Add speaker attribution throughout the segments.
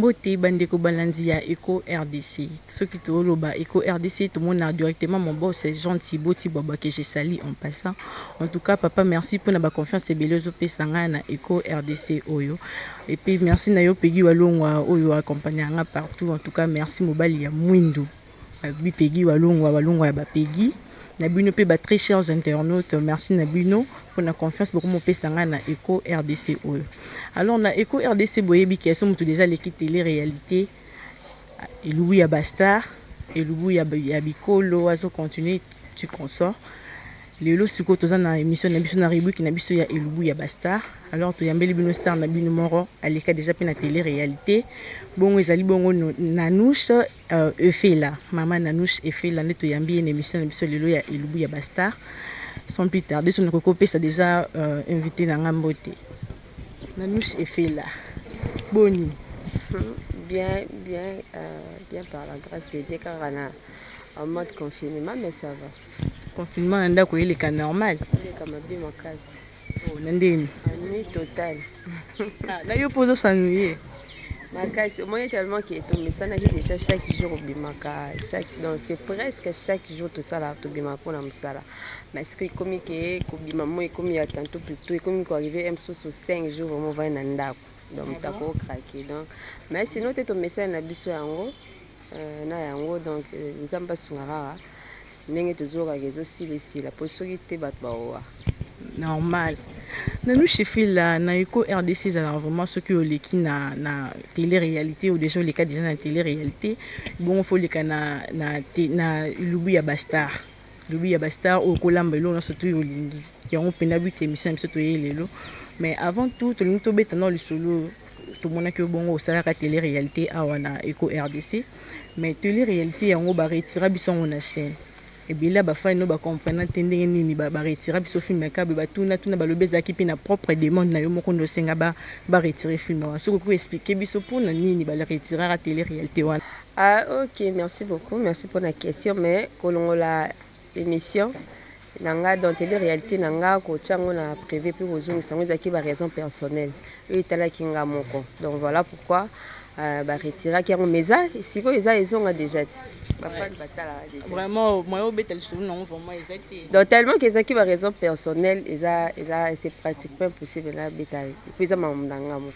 Speaker 1: Mbote bandeko balandi ya Eco RDC. Soki toloba Eco RDC, tomona directement mon boss Jean Thibaut Tibwaba que je salue en passant. En tout cas, papa, merci pour la confiance ebele ozopesa ngai na Eco RDC oyo. Et puis merci na yo Peggy Walongwa oyo accompagner nga partout. En tout cas, merci mobali ya mwindu. Bi Peggy Walongwa, Walongwa ya ba Peggy. Na bino pe ba très chers internautes, merci na bino pour la confiance beaucoup mopesa ngai na Eco RDC oyo. Alors na Eco RDC boyebi ke so mutu déjà leki télé réalité elubu ya ba star, elubu ya bikolo azo continuer tu consors. Lelo sikoyo toza na émission na biso na rubrique na biso ya elubu ya ba star. Alors toyambeli bino star na bino moko aleka déjà pe na télé réalité. Bongo ezali bongo Nanouche Efela, mama Nanouche Efela nde toyambi ye na émission na biso lelo ya elubu ya ba star. Sans plus tarder, so nakoki kopesa déjà invité na nga mbote. Nanouche Efela, boni?
Speaker 2: Bien, bien, bien par la grâce de Dieu, car on a en mode confinement, mais ça va.
Speaker 1: Confinement na ndako eleka normal?
Speaker 2: Eleka mabe makasi.
Speaker 1: Oh, na ndeni?
Speaker 2: Ennui total.
Speaker 1: Ah, na yo mpo ozos'ennuyer?
Speaker 2: Makasi, omoni tellement que tomesanaki déjà chaque jour obimaka, chaque, donc c'est presque chaque jour tosala tobimaka mpona mosala. Mais ce que ekomi ke kobima mo ekomi ya tantôt plutôt ekomi koarriver mosusu 5 jours vraiment ovandi na ndako. Donc moto akocraquer donc, mais sinon te tomesana na biso yango na yango donc Nzambe asunga kaka ndenge tozokaka ezosila esila po soki te bato baowa.
Speaker 1: Normal. Nanouche Efela, na Eco RDC ezalaka vraiment soki oleki na télé réalité ou déjà oleka déjà na télé réalité, bongo faut oleka na elubu ya ba star. Elubu ya ba star oyo kolamba eloko nyonso to olingi. Yango mpenza but émission na biso toye lelo. Mais avant tout, tolingi tobeta na lisolo tomonaki yo bongo osalaka télé réalité awa na Eco RDC. Mais télé réalité yango baretira biso yango na chaîne. Ebele ya bafani no bacomprena te ndenge nini baretira biso film ya kabe. Batuna tuna, balobi ezalaki mpe na propre demande na yo moko nde osenga baretire film wana. Soki okoki expliquer biso mpona nini baretiraka télé réalité wana?
Speaker 2: Ah ok, merci beaucoup, merci pour la question. Mais kolongola émission na nga dans télé réalité na nga, kotia yango na privé mpe kozongisa yango ezalaki baraison personnelle oyo etalaki nga moko. Donc voilà pourquoi baretiraki yango, mais eza sikoyo eza ezonga déjà ti bafani batalaka déjà.
Speaker 1: Vraiment moyen obeta lisolo nango vraiment eza te.
Speaker 2: Donc tellement que ezalaki baraison personnelle, eza c'est pratiquement impossible nabeta po eza makambo na nga moko.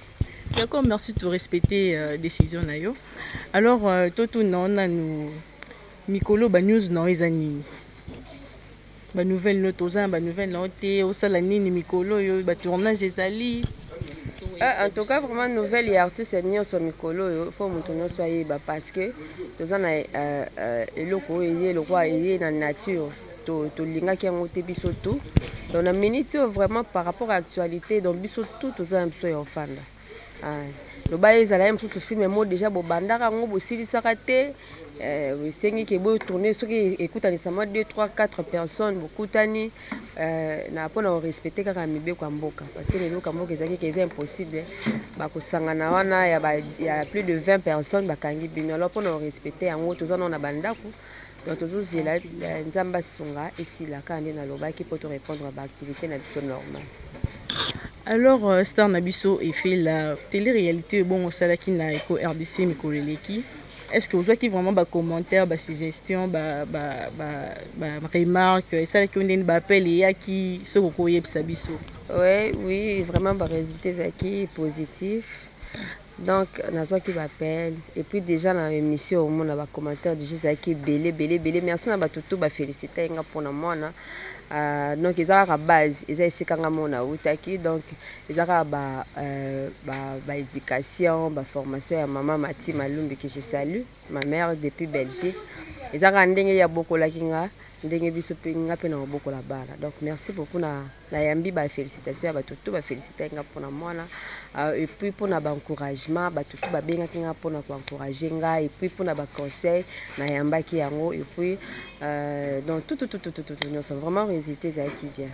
Speaker 1: D'accord, merci de respecter décision na yo. Alors totuna nanu mikolo banews na yo eza nini? Banouvelle no, toza na banouvelle na yo te. Osala nini mikolo oyo? Batournage ezali?
Speaker 2: Ah, en tout cas vraiment nouvelle ya artiste nyonso mikolo oyo fo moto nyonso ayeba parce que toza na eloko oyo eye lokwa eye na nature, tolingaki yango te biso tout. Donc na minute oyo vraiment par rapport à actualité, donc biso tout toza na biso ya ofanda. Loba ezala ye mosusu film mo déjà bobandaka yango bosilisaka te, esengi ke botourne soki ekutanisa mwa 2 3 4 personnes bokutani na mpona korespecter kaka mibeko ya mboka, parce que mibeko ya mboka ezalaki ke eza impossible bakosangana wana ya plus de 20 personnes bakangi bino. Alors mpona korespecter yango toza nao na bandako, donc tozozela Nzambe asunga esila kaka nde nalobaki mpo torépondre baactivité na biso normal.
Speaker 1: Alors star na biso Efela, télé réalité ebongo osalaki na Eco RDC mikolo eleki, est ce que ozwaki vraiment bacommentaire, basuggestion, baremarque? Esalaki yo ndeni? Baappel eyaki? Soki okoyebisa biso.
Speaker 2: Oui, vraiment barésultat ezalaki positif. Donc nazwaki baappel et puis déjà na émission omona bacommentaire déjà ezalaki ebele ebele ebele. Merci na bato to bafélicité nga mpona mwana. Donc eza kaka base, eza esika nga mona autaki, donc eza kaka baéducation, ba baformation ya mama Mati Malumbi que je salue, ma mère depuis Belgique. Eza kaka ndenge ya bokolaki nga, ndenge biso mpe nga mpe na kobokola bana. Donc merci beaucoup na nayambi bafélicitation ya bato to bafélicité nga mpona mwana, et puis mpona baencouragement, bato to babengaki nga mpona koencourage nga, et puis mpona baconseil nayambaki yango, et puis donc tout tout tout tout tout tout nyonso vraiment résultat ezalaki bien.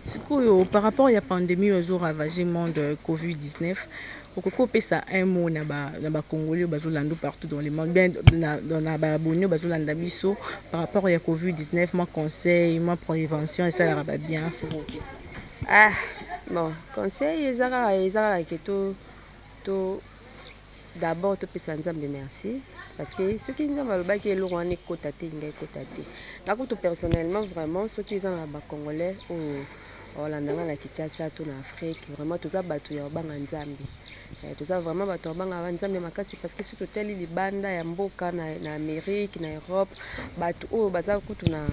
Speaker 1: Sikoyo par rapport ya pandémie oyo ezoravage monde, COVID-19, okoki opesa un mot na bacongolais oyo bazolanda partout dans le monde, bien na baabonné oyo bazolanda biso par rapport ya COVID-19, mwa conseil, mwa prévention esalaka babien, soki opesa?
Speaker 2: Ah bon, conseil eza kaka ke to D'abord topesa Nzambe merci parce que soki Nzambe alobaki eloko wana ekota te, elinga ekota te. Nga kutu personnellement, vraiment, soki eza na bacongolais oyo olanda nga na Kinshasa to na Afrique, vraiment toza bato ya kobanga Nzambe. Toza vraiment bato ya kobanga Nzambe makasi, parce que soki totali libanda ya mboka, na Amérique, na Europe, bato oyo baza kutu na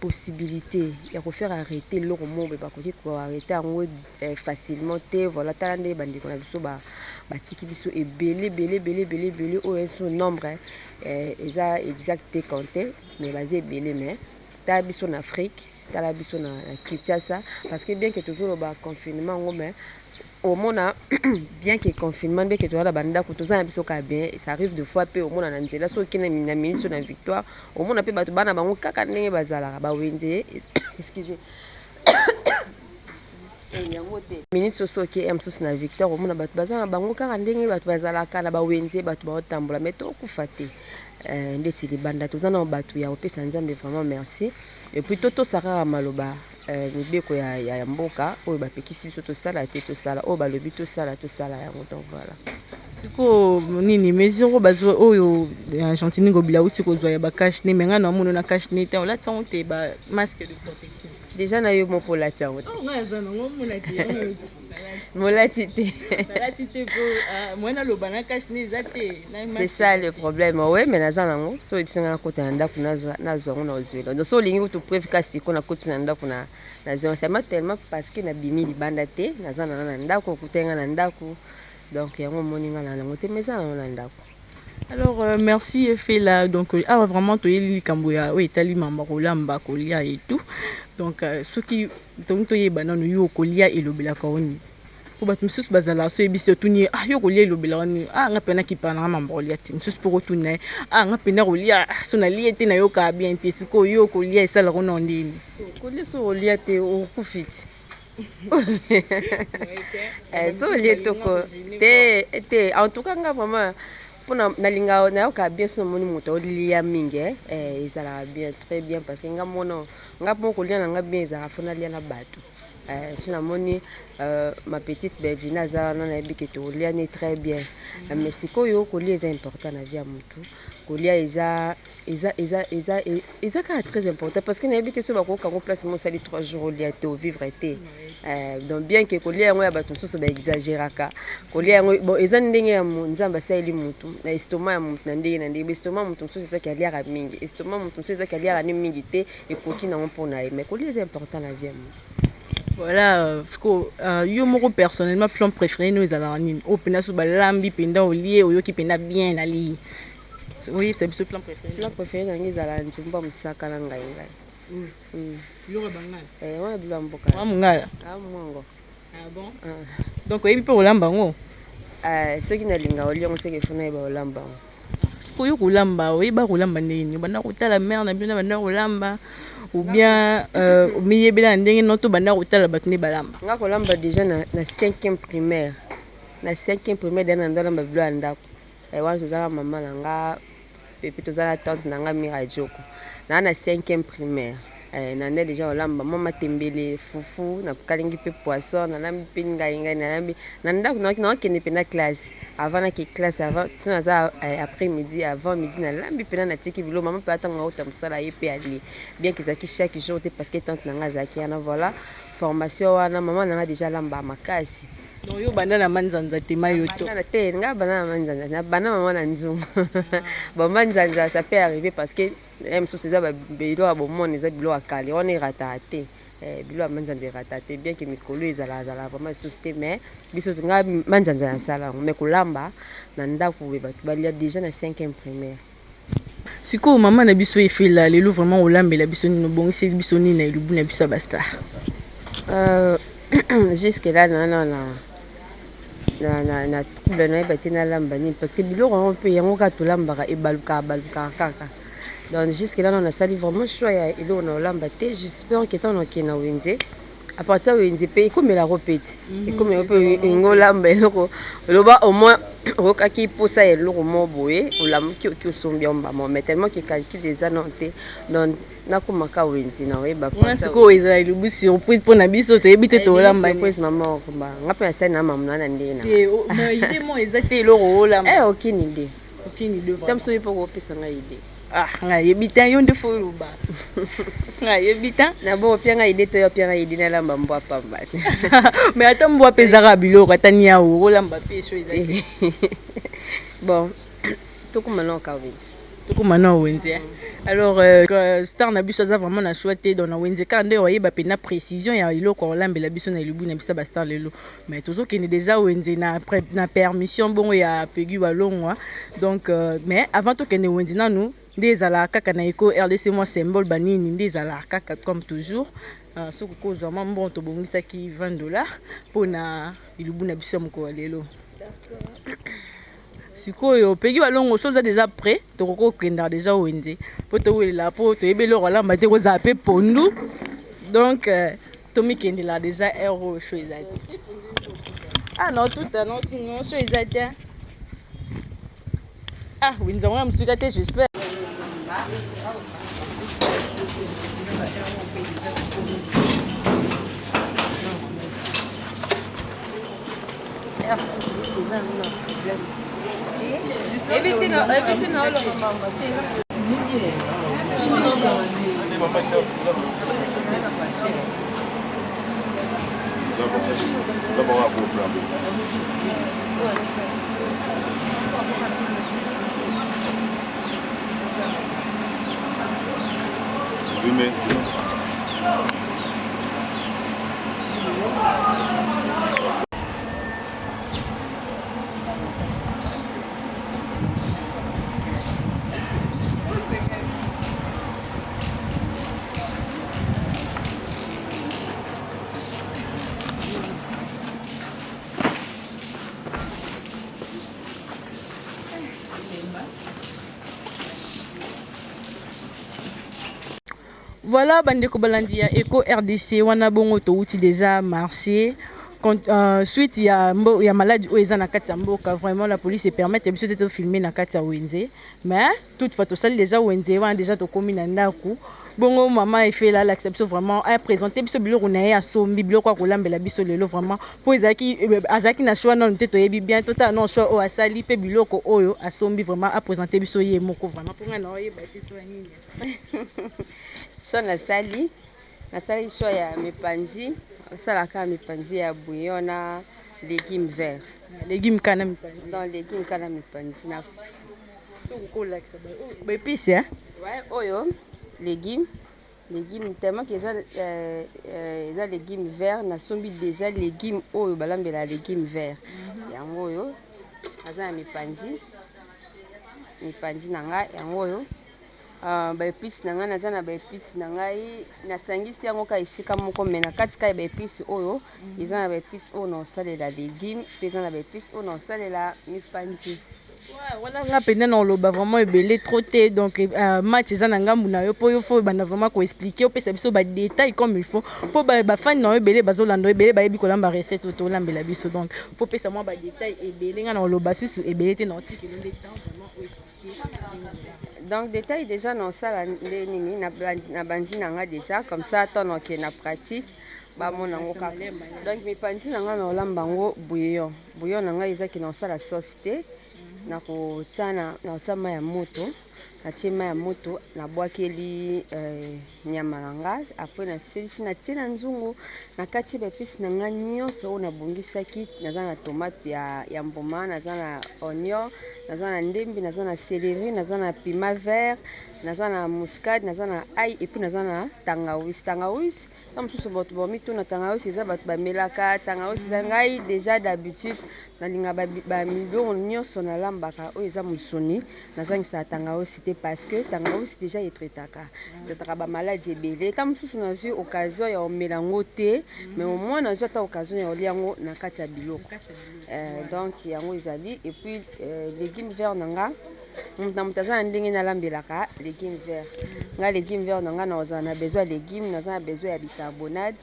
Speaker 2: possibilité ya kofaire arrêter eloko moko boye, bakoki koarrêter yango facilement te. Voilà, tala nde bandeko na biso batiki biso ebele, ebele, ebele, ebele, ebele. Oyo so nombre eza exact te compté, mais baza ebele. Mais tala biso na Afrique, tala biso na Kinshasa, parce que bien que tozoloba confinement yango, mais omona bien que confinement, bien que toza na bandako, toza na biso kaka bien. Ça arrive de fois mpe omona na nzela, soki okende na minute so na Victoire, omona mpe bato bana bango kaka ndenge bazalaka bawenze. Excuse, yango te. Minute so soki ya mosusu na Victoire, omona bato baza na bango kaka ndenge bato bazalaka na bawenze, bato baotambola, mais tokufa te ndeti libanda. Toza na bato ya kopesa Nzambe vraiment merci. Et puis totosa kaka maloba, mibeko ya mboka. Oyo bapekisi biso tosala te, tosala. Oyo balobi tosala, tosala yango. Donc voilà.
Speaker 1: Sikoyo nini mesure oyo bazwa, oyo Gentiny Ngobila auti kozwa ya bacache-nez? Mais ngai na omona na cache-nez te, olati yango te, bamasque de protection.
Speaker 2: Déjà na yo moko olati yango te.
Speaker 1: Ngai aza nango, omona te.
Speaker 2: Molati te.
Speaker 1: Nalati te po moi naloba na cache-nez eza te.
Speaker 2: C'est ça le problème. Ouais, mais naza nango. So oyebisi nga nakota na ndako, nazwa yango na ozwela. Donc so olingi kutu preuve, kasi siko nakoti na ndako, nazwa yango seulement tellement parce que nabimi libanda te. Naza nanga na ndako, okutai nga na ndako, donc yango omoni nga na yango te, mais eza nango na ndako.
Speaker 1: Alors merci Efela. Donc awa vraiment toyeli likambo ya oyo etali mamba, kolamba, kolia et tout. Donc soki tongi toyeba nano, yo kolia elobelaka oni? Po bato mosusu bazalaka so oyebisi, otuni ye: "Ah, yo kolia elobelaka nini?" "Ah, nga mpena kipana nanga mamba kolia te." Mosusu mpo kotuna ye: "Ah, nga mpena kolia, so nalie te, nayokaka bien te." Sikoyo yo kolia esalaka nao ndeni?
Speaker 2: Kolia, so olia te, okufi ti. So olie toko te te. En tout cas nga vraiment, mpona nalingaka, nayokaka bien so namoni moto aolia mingi. Ezalaka bien, très bien, parce que nga mona nga mpo kolia na nga bien ezalaka faut nalia na bato. So namoni ma petite Belvina aza wana, nayebi ke tokolia ne très bien. Mais sikoyo kolia eza important na vie ya motu. Kolia eza kaka très important, parce que nayebi te so bakokango place mo osali 3 jours olia te, ovivre te. Donc bien que kolia yango ya bato mosusu baexagéraka kolia yango, bon, eza ndenge ya Nzambe asaleli motu na estomac ya motu na ndenge na ndenge. Estomac motu mosusu ezaki aliaka mingi, estomac motu mosusu ezaki aliaka ne mingi te, ekoki nango mpona ye. Mais kolia eza important na vie ya motu.
Speaker 1: Voilà, parce que yo moko personnellement, plat préféré no ezalaka nini, oyo mpenza so balambi mpenza olie, oyoki mpenza bien nalie? Oyebisa biso plat préféré.
Speaker 2: Plat préféré na ngai ezala nzumba mosaka na ngai ngai.
Speaker 1: Biloko ya bangala?
Speaker 2: Wana bilo ya mboka.
Speaker 1: Wa mongala?
Speaker 2: Ah, mwango.
Speaker 1: Ah bon? Donc oyebi mpe kolamba yango?
Speaker 2: Soki nalinga olia yango, seke faut nayeba kolamba yango.
Speaker 1: Sikoyo kolamba, oyeba kolamba ndenge nini? Obanda kotala mare na bino na banda kolamba, ou bien omiyebela na ndenge no to banda kotala bato nde balamba?
Speaker 2: Nga kolamba déjà na cinquième primaire. Na cinquième primaire déjà na ndalamba bilo ya ndako. Wana tozala mama na nga epuis tozala tante na nga Mira Joko. Naa na cinquième primaire na nde déjà olamba mwa matembele, fufu, nakalingi mpe poisson, nalambi mpe ngai ngai nalambi na ndako. Nakokende mpena classe, avant nake classe, avant so naza après midi, avant midi nalambi mpena, natiki bilo. Mama mpe atango auta mosala, ye mpe alie. Bien que ezalaki chaque jour te, parce que tante na ngai azalaki wana. Voilà, formation wana, mama na ngai déjà alamba makasi.
Speaker 1: Donc yo banda na manzanza te, mayo to?
Speaker 2: Te, nga banda na manzanza, na banda mama na nzungu. Bon, manzanza ça peut arriver, parce que ye mosusu eza biloko ya bomona, eza biloko ya kale wana, erataka te. Biloko ya manzanza erata te, bien que mikolo ezalazala vraiment lisusu te. Mais biso nga manzanza nasala yango, mais kolamba na ndako boye bato balia, déjà na cinquième primaire.
Speaker 1: Sikoyo mama na biso Efela, lelo vraiment olambela biso nini? Obongiseli biso nini na elubu na biso ya bastar?
Speaker 2: Jusque là na trouble, nayeba te nalamba nini, parce que biloko yango mpe yango kaka tolambaka, ebalukaka balukaka kaka. Donc jusque là nasali vraiment choix ya eloko na olamba te. J'espère que ntango nakende na wenze. À partir ya wenze mpe ekomelako mpe ti ekomelako mpe olingi olamba eloko, oloba au moins oyokaki mposa ya eloko moko boye, olamuki, oki osombi yango mbamo, mais tellement que calcul eza nano te, donc nakomaka wenze na oyeba.
Speaker 1: Wana sikoyo ezala elubu surprise mpo na biso, toyebi te tolamba.
Speaker 2: Surprise, mama okomba nga mpe nasali na mamu na ndenge na
Speaker 1: Te, mais idée mo eza te, eloko olamba?
Speaker 2: Eh, aucune idée.
Speaker 1: Aucune idée.
Speaker 2: Ta mosu oyo mpo kopesa ngai idée.
Speaker 1: Ah, ngai yebi te, yo nde faut oloba, ngai yebi te.
Speaker 2: Na bo opia ngai idée to yo opia ngai idée, nalamba mbwa pamba.
Speaker 1: Mais ata mbwa mpe ezaka biloko, ata niau olamba mpe so eza te.
Speaker 2: Bon, tokóma nao ka wenze.
Speaker 1: Tokóma na wenze. Alors star na biso aza vraiment na choix te, donc na wenze kaka nde oyeba mpenza précision ya eloko olambela biso na elubu na biso ya bastar lelo. Mais tozokende déjà wenze na permission bongo ya Pegi Walongwa. Donc mais avant tokende wenze nanu, nde ezalaka kaka na Eco RDC, mwa symbole banini nde ezalaka kaka comme toujours. Soki kozwa mwa mbongo tobongisaki 20 $ mpona elubu na biso ya mokolo ya lelo. Sikoyo Pegi Balongo, so oza déjà prêt, tokoki kokendaka déjà wenze mpo towelela, mpo toyebi eloko alamba te, kozala mpe pondu. Donc tomikendela déjà heure oyo, show eza te. Ah non, tuta non, sinon show eza te. Ah, wenze yango ya mosika te, j'espère.
Speaker 2: Eza yango na problème, ebi ntina oloba mamba te.
Speaker 1: Voilà, bandeko balandi ya Eco RDC, wana bongo touti déjà marché. Suite ya maladie oyo eza na kati ya mboka, vraiment la police epermettre biso te tofilme na kati ya wenze. Mais toutefois tosali déjà wenze wana, déjà tokómi na ndako. Bongo mama Efela alakisa biso vraiment, aprésente biso biloko na ye asombi, biloko akolambela biso lelo vraiment, mpo ezalaki azalaki na choix nano te, toyebi bien. Totala nano choix oyo asali mpe biloko oyo asombi, vraiment aprésente biso ye moko vraiment, mpo ngai na oyeba te so ya nini.
Speaker 2: So nasali choix ya mipanzi, osalaka mipanzi ya bouillon na légume vert.
Speaker 1: Légume kana mipanzi?
Speaker 2: Donc légume kana mipanzi na
Speaker 1: Soki kolakisa baépices.
Speaker 2: Ouais, oyo légume tellement que eza légume vert, nasombi déjà légume oyo balambela légume vert. Yango oyo aza na mipanzi na ngai. Yango oyo baépices na ngai, naza na baépices na ngai, nasangisi yango kaka esika moko. Mais na kati kaka ya baépices oyo, eza na baépices oyo na osalela légume, mpe eza na baépices oyo na osalela mipanzi.
Speaker 1: Wana nga mpenza na oloba vraiment ebele trop te. Donc match eza na ngambu na yo, mpo yo faut ebanda vraiment koexpliquer, opesa biso badétail comme il faut, mpo bafani na yo ebele bazolanda, ebele bayebi kolamba recette oyo tolambela biso. Donc faut pesa mwa badétail ebele. Nga na oloba susu ebele te, na otikelo nde temps vraiment oexpliquer.
Speaker 2: Donc détail déjà na osala nde nini na bandi na nga déjà, comme ça ata na okende na pratique, bamona yango kaka. Donc mipanzi na nga, na olamba yango bouillon. Bouillon na ngai ezaki na osala sauce te, nakotia nakotia mai ya moto. Natie mai ya moto, nabwakeli nyama na nga. Après nasilisi, natie na nzungu, na kati baépices na nga nyonso oyo nabongisaki. Naza na tomate ya mbuma, naza na oignon, naza na ndembi, naza na céleri, naza na piment vert, naza na muscade, naza na ail, et puis naza na tangawisi. Tangawisi ta mosusu bato bamituna, tangawisi eza bato bamelaka tangawisi? Eza ngai déjà d'habitude nalinga bamiloko nyonso nalambaka oyo eza mosuni, nazangisaka tangawisi te, parce que tangawisi déjà etraitaka bamaladi ebele. Ta mosusu nazwi occasion ya komela yango te, mais au moins nazwi ata occasion ya kolia yango na kati ya biloko. Donc yango ezali. Et puis légume vert na nga, moto na moto aza na ndenge nalambelaka légume vert. Nga légume vert na nga, nazala na besoin ya légume, naza na besoin ya bicarbonate.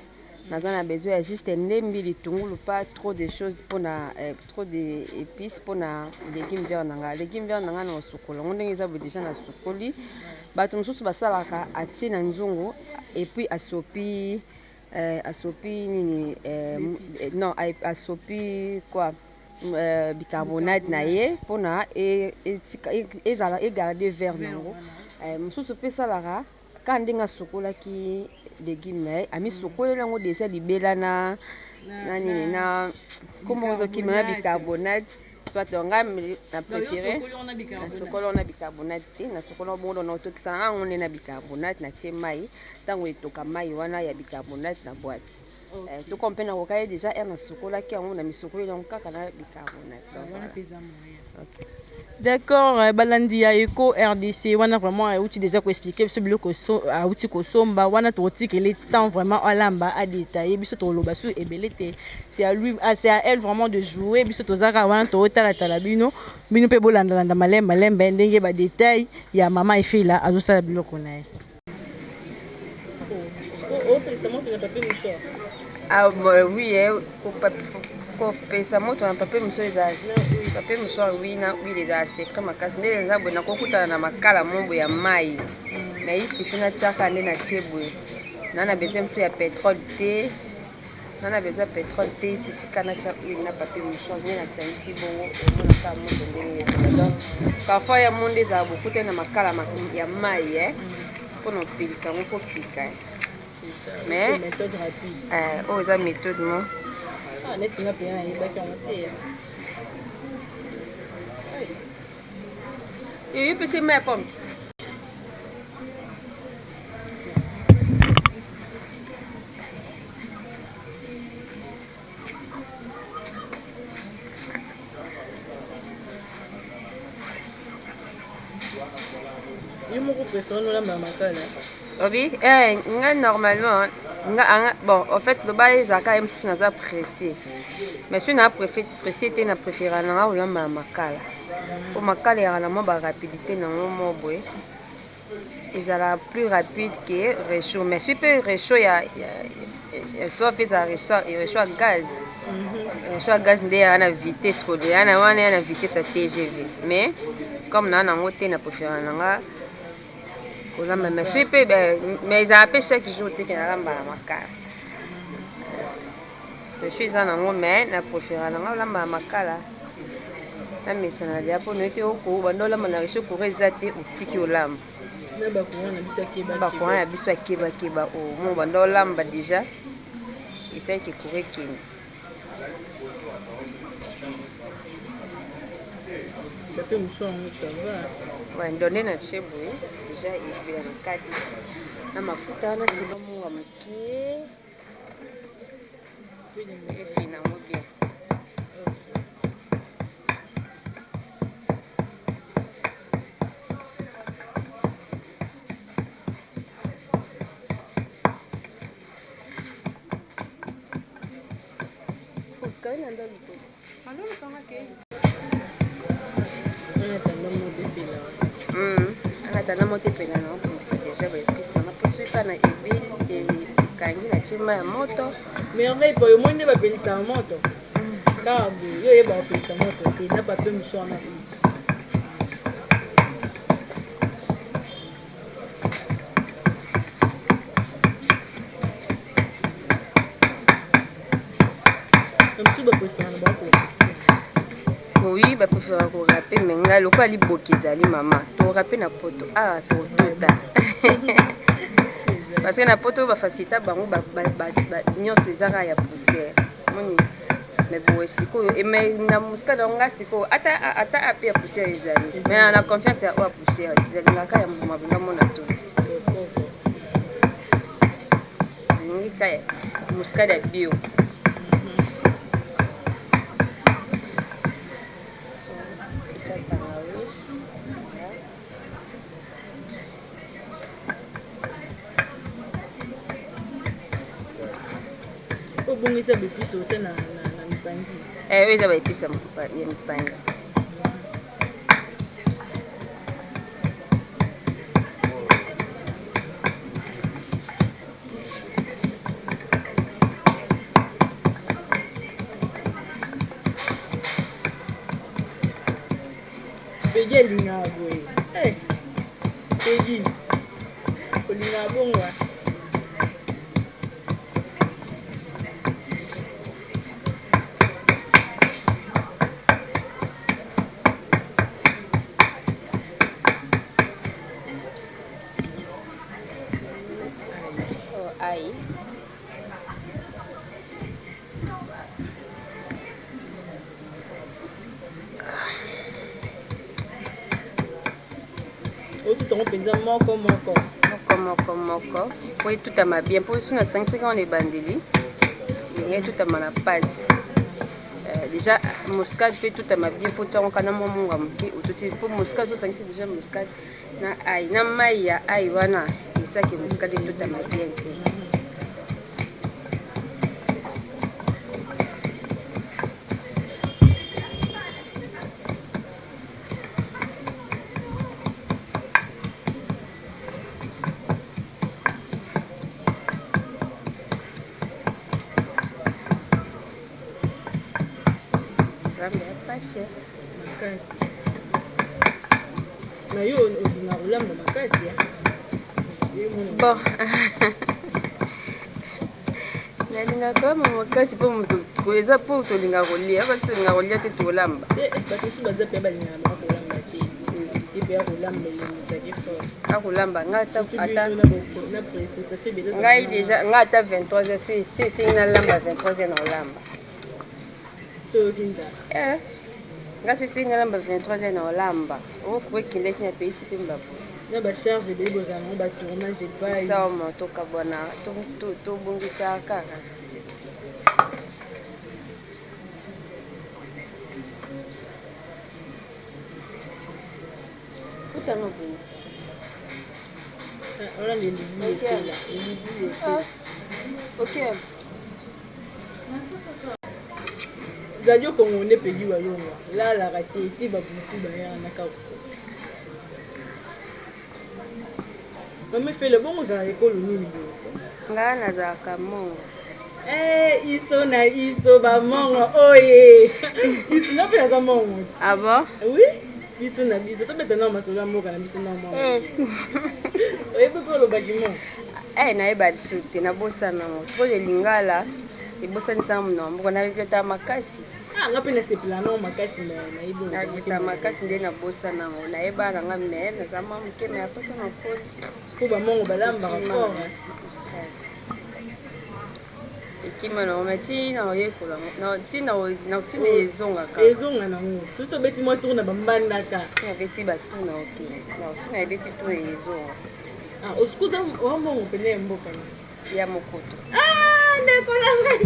Speaker 2: Naza na besoin ya juste ndembi, litungulu, pas trop de choses mpona trop de épices mpona légume vert na nga. Légume vert na nga na kosukola yango ndenge eza boye, déjà nasukoli. Bato mosusu basalaka, atie na nzungu et puis asopi nini, non, asopi quoi, bicarbonate na ye mpona ezala egarde vert nango. Mosusu mpe esalaka kaka ndenge asukolaki légume na ye, amisukoleli yango déjà libela na nini, na kombo ozokima, na bicarbonate. Soit ngai na préféré nasokoli wana bicarbonate te, nasokoli bongo, na otokisa na yango nde na bicarbonate, natie mai. Ntango etoka, mai wana ya bicarbonate na bwaki toko mpe nakoka ye déjà aire nasukolaki yango, na misukoleli yango kaka na bicarbonate. Donc, voilà. Ok.
Speaker 1: D'accord, balandi ya Eco RDC, wana vraiment auti déjà koexpliquer biso biloko auti kosomba wana. Tokotikele temps vraiment alamba, adétailler. Biso toloba su ebele te, c'est à lui, ah, c'est à elle vraiment de jouer. Biso tozaka wana, totalatala bino, bino mpe bolandalanda malembe malembe ndenge badétail ya mama Efela azosala biloko na ye. Opesa moto na papier mouchoir?
Speaker 2: Ah bon, oui, kopesa moto na papier mouchoir, eza papier mouchoir, oui, na huile eza secret makasi. Nde eza boye, nakokutana na makala mombo ya mai, mais isifi natiaka nde natie boye. Na besoin mosusu ya pétrole te, na besoin ya pétrole te, isifi ka natia huile na papier mouchoir nde nasangisi bongo, omonaka moto ndenge eza. Donc parfois ya mo nde ezala bokutani na makala ya mai, mpona opelisa yango fo pika. Mais
Speaker 1: méthode rapide.
Speaker 2: Oyo eza méthode mo.
Speaker 1: Ah, neti nga mpenza nayebaki yango te.
Speaker 2: Eyepesi mai ya pomme.
Speaker 1: Yo moko préféré nolamba makala?
Speaker 2: Obi nga normalement nga, bon, en fait loba ezalaka ye mosusu naza pressé, mais soki naa pressé te, na préféra nanga kolamba ya makala, po makala eyaka na mwa barapidité nango mo boye, ezala plus rapide que réchaud. Mais soki mpe réchaud ya soif, ezala réchaud ya gaz. Réchaud ya gaz nde eyaka na vitesse kolia na wana, ya na vitesse ya TGV. Mais comme naa nango te, na préféra nanga kolamba. Mais soki mpe, mais ezala mpe chaque jour te ke nalamba na makala. Réchaud eza nango, mais na préféra nanga olamba na makala. Namesana lia mpo noye te oko banda olamba na réchaud, courant eza te, otiki olamba.
Speaker 1: Na bacourant na biso akeba.
Speaker 2: Bacourant ya biso akebakeba, mo banda olamba déjà, esalaki courant ekende.
Speaker 1: Papier mouchoir yango, ça va.
Speaker 2: Ouais, ndo nde natie boye déjà, ebela na kati na mafuta wana, nsima munga mokie, efina yango bien. Kai na ndo likolo.
Speaker 1: Wana moto epela.
Speaker 2: Anatanda moto epela na opongisa déjà baépices nanga, mpo soki kaka na ebeli ekangi, natie mai ya moto.
Speaker 1: Merveille po omoni nde bapelisaka moto kaka boye. Yo oyeba kopelisa moto te na papier mouchoir na huile. Mosusu bapréféra na bango.
Speaker 2: Oui, bapréféra korâper, mais ngai lokola liboki ezali mama, torâper na poto awa, totota, parce que na poto bafacilita bango nyonso, eza kaka ya poussière moni. Mais boye sikoyo, mais na mosika na nga sikoyo, ata ape ya poussière ezali, mais na confiance ya oyo ya poussière ezalingaka ya mbuma benga mona tosi, alingi ka muscade ya bio. Tia tangawisi.
Speaker 1: Obongisa baépices otia na mipanzi.
Speaker 2: Oyo eza baépices ya mipanzi.
Speaker 1: Alingaka boye. Eh, Peggy, olingaka bongo?
Speaker 2: Oh, ai.
Speaker 1: Otutango mpenza moko moko.
Speaker 2: Moko moko moko, po etutama bien, mpo soki nasangisaki wana ebandeli, ndenge etutama na pasi. Déjà muscade mpe etutama bien, faut tiango kana mwa munga moke otuti, mpo muscade so osangisi déjà muscade na ai na mai ya ai wana, esaki muscade etutama bien te. Nzambe ya pasi.
Speaker 1: Makasi na yo, olinga kolamba makasi.
Speaker 2: Bon, nalingaka kolamba makasi mpo moto eza, mpo tolingaka kolia. Kasi tolingaka kolia te, tolamba.
Speaker 1: Bato mosusu baza mpe balingaka bango kolamba te, te mpe ya kolamba elengisaki fort.
Speaker 2: Akolamba nga ata ngai déjà, nga ata 23 heures so esi esengi nalamba, 23 heures na olamba.
Speaker 1: Soki nzala.
Speaker 2: Nga so esengi nalamba, 23 heures na olamba. Okoki ekendaki na peyisi mpe mbabo.
Speaker 1: Na bacharge ebele bozala nango, batournage epai.
Speaker 2: Sama tokabwana, tobongisaka kaka. Utanga boye.
Speaker 1: Wana nde elibu etela, elibu etela.
Speaker 2: Ok.
Speaker 1: Zali okongo nde Peggy Walongwa lalaka te, ti babutu bayaka na kaka. Mama Efele, bongo ozalaka ekolo nini boye?
Speaker 2: Nga nazalaka mongo.
Speaker 1: Eh, iso na iso bamongo oye, iso nga mpe naza mongo.
Speaker 2: Ah bon?
Speaker 1: Oui, biso na biso tobeta na masolo ya mboka na biso na mongo. Oyebi ko olobaki mongo?
Speaker 2: Eh, nayeba lisusu te, nabosana yango po lingala ebosanisanga monoko mboka, naregretter makasi.
Speaker 1: Ah, nga mpe nasepela nango makasi, nayebi.
Speaker 2: Naregretter makasi nde nabosana yango. Nayeba nanga me naza mwa moke, me apres to nakoli.
Speaker 1: Mpo bamongo balambaka fort.
Speaker 2: Ekima nango, me ti na oyekola, ntina ezongaka.
Speaker 1: Ezonga nango soki obeti mwa tour na bambandaka.
Speaker 2: Soki nabeti batour na okende, soki nabeti tour, ezonga.
Speaker 1: Osikuza wa mbongo pene ya mboka?
Speaker 2: Ya mokoto.
Speaker 1: Ndeko na ngai,